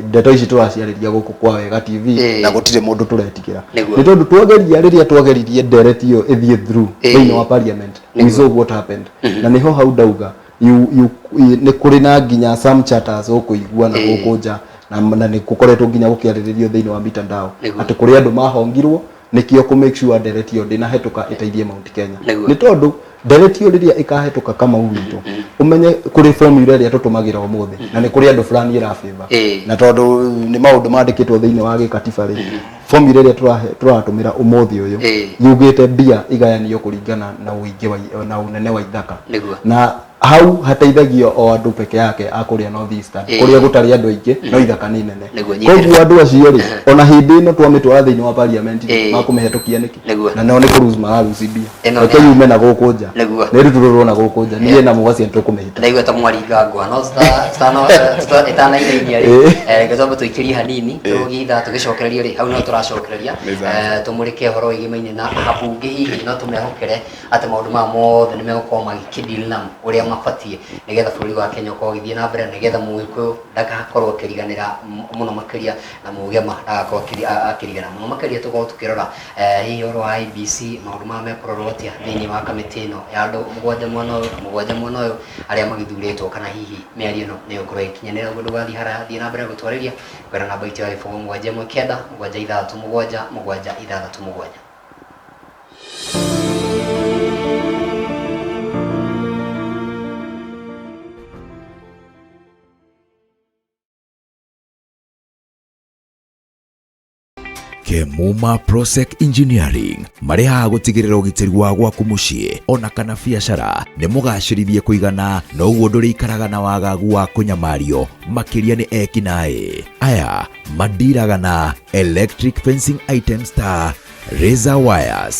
ndeto ici tũraciarĩria gũkũ kwa Wega TV na gũtirĩ mũndũ tũretigĩra, nĩ tondũ twageria, rĩrĩa twageririe ndereti ĩyo ĩthiĩ through thĩinĩ wa parliament, we saw what happened. Na nĩho hau ndauga nĩ kũrĩ na nginya some chatters ũkũigua na gũkũ nja, na nĩ gũkoretwo nginya gũkĩarĩrĩrio thĩinĩ wa mitandao atĩ kũrĩ andũ mahongirwo nĩkĩo kũ make sure ndereti ĩyo ndĩnahetũka ĩteithie Mount Kenya. Nĩ tondũ ndereti ĩyo rĩrĩa ĩkahetũka, Kamau witũ, ũmenye kũrĩ formula ĩrĩa tũtũmagĩra ũmũthĩ na nĩ kũrĩ andũ fulani ĩra favor, na tondũ nĩ maũndũ mandĩkĩtwo thĩinĩ wa gĩkatiba rĩ, formula ĩrĩa tũratũmĩra ũmũthĩ ũyũ yugĩte mbia igayanio kũringana na ũingĩ wa na ũnene wa ithaka, na hau hateithagio o andũ peke yake a kũrĩa North Eastern, kũrĩa gũtarĩ andũ aingĩ no ithaka nĩ nene. Nyitĩrĩra. Koguo andũ acio rĩ, ona hĩndĩ ĩno twamĩtwara thĩinĩ wa parliament rĩ, makũmĩhetũkia nĩkĩ? Na nao nĩ kũruci mararuci mbia. Reke yume na gũkũ nja, nĩ rutũrũrwo na gũkũ nja, niĩ na Mũgacia nĩ tũkũmĩhĩta. Ndaigua ta mwaringa ngwa no ĩtanainainia rĩ, reke twambe tũikĩrie hanini, tũgĩthiĩ ithaa tũgĩcokereria rĩ, hau no tũracokereria. Tũmũrĩke ũhoro wĩgĩmaine na ambunge, hihi no tũmehokere atĩ maũndũ maya mothe nĩ megũkorwo magĩkĩdeal namo ũrĩa mabatiĩ, nĩgetha bũrũri wa Kenya ũkorwo ũgĩthiĩ na mbere, na nĩgetha mũgĩkũyũ ndagakorwo akĩriganĩra mũno makĩria, na mũgema ndagakorwo akĩriganĩra mũno makĩria. Tũkorwo tũkĩrora hihi ũhoro wa IEBC, maũndũ maya mekũrorwo atĩa thĩinĩ wa kamĩtĩ ĩno ya andũ 7 mwena ũyũ na 7 mwena ũyũ arĩa magĩthurĩtwo, kana hihi mĩario ĩno nĩ ĩgũkorwo ĩgĩkinyanĩra ũguo. Ndũgathiĩ haraya, thiĩ na mbere gũtwarĩria kwĩra namba itũ ya 071 967 767. Kemuma Prosec Engineering marĩ haha gũtigĩrĩra ũgitĩri wa gwaku mũciĩ ona kana biacara nĩ mũgacĩrithie kũigana na ũguo ndũrĩikaraga na wagagu wa kũnyamario makĩria nĩ ekinaĩ aya mandiraga na electric fencing items ta razor wires.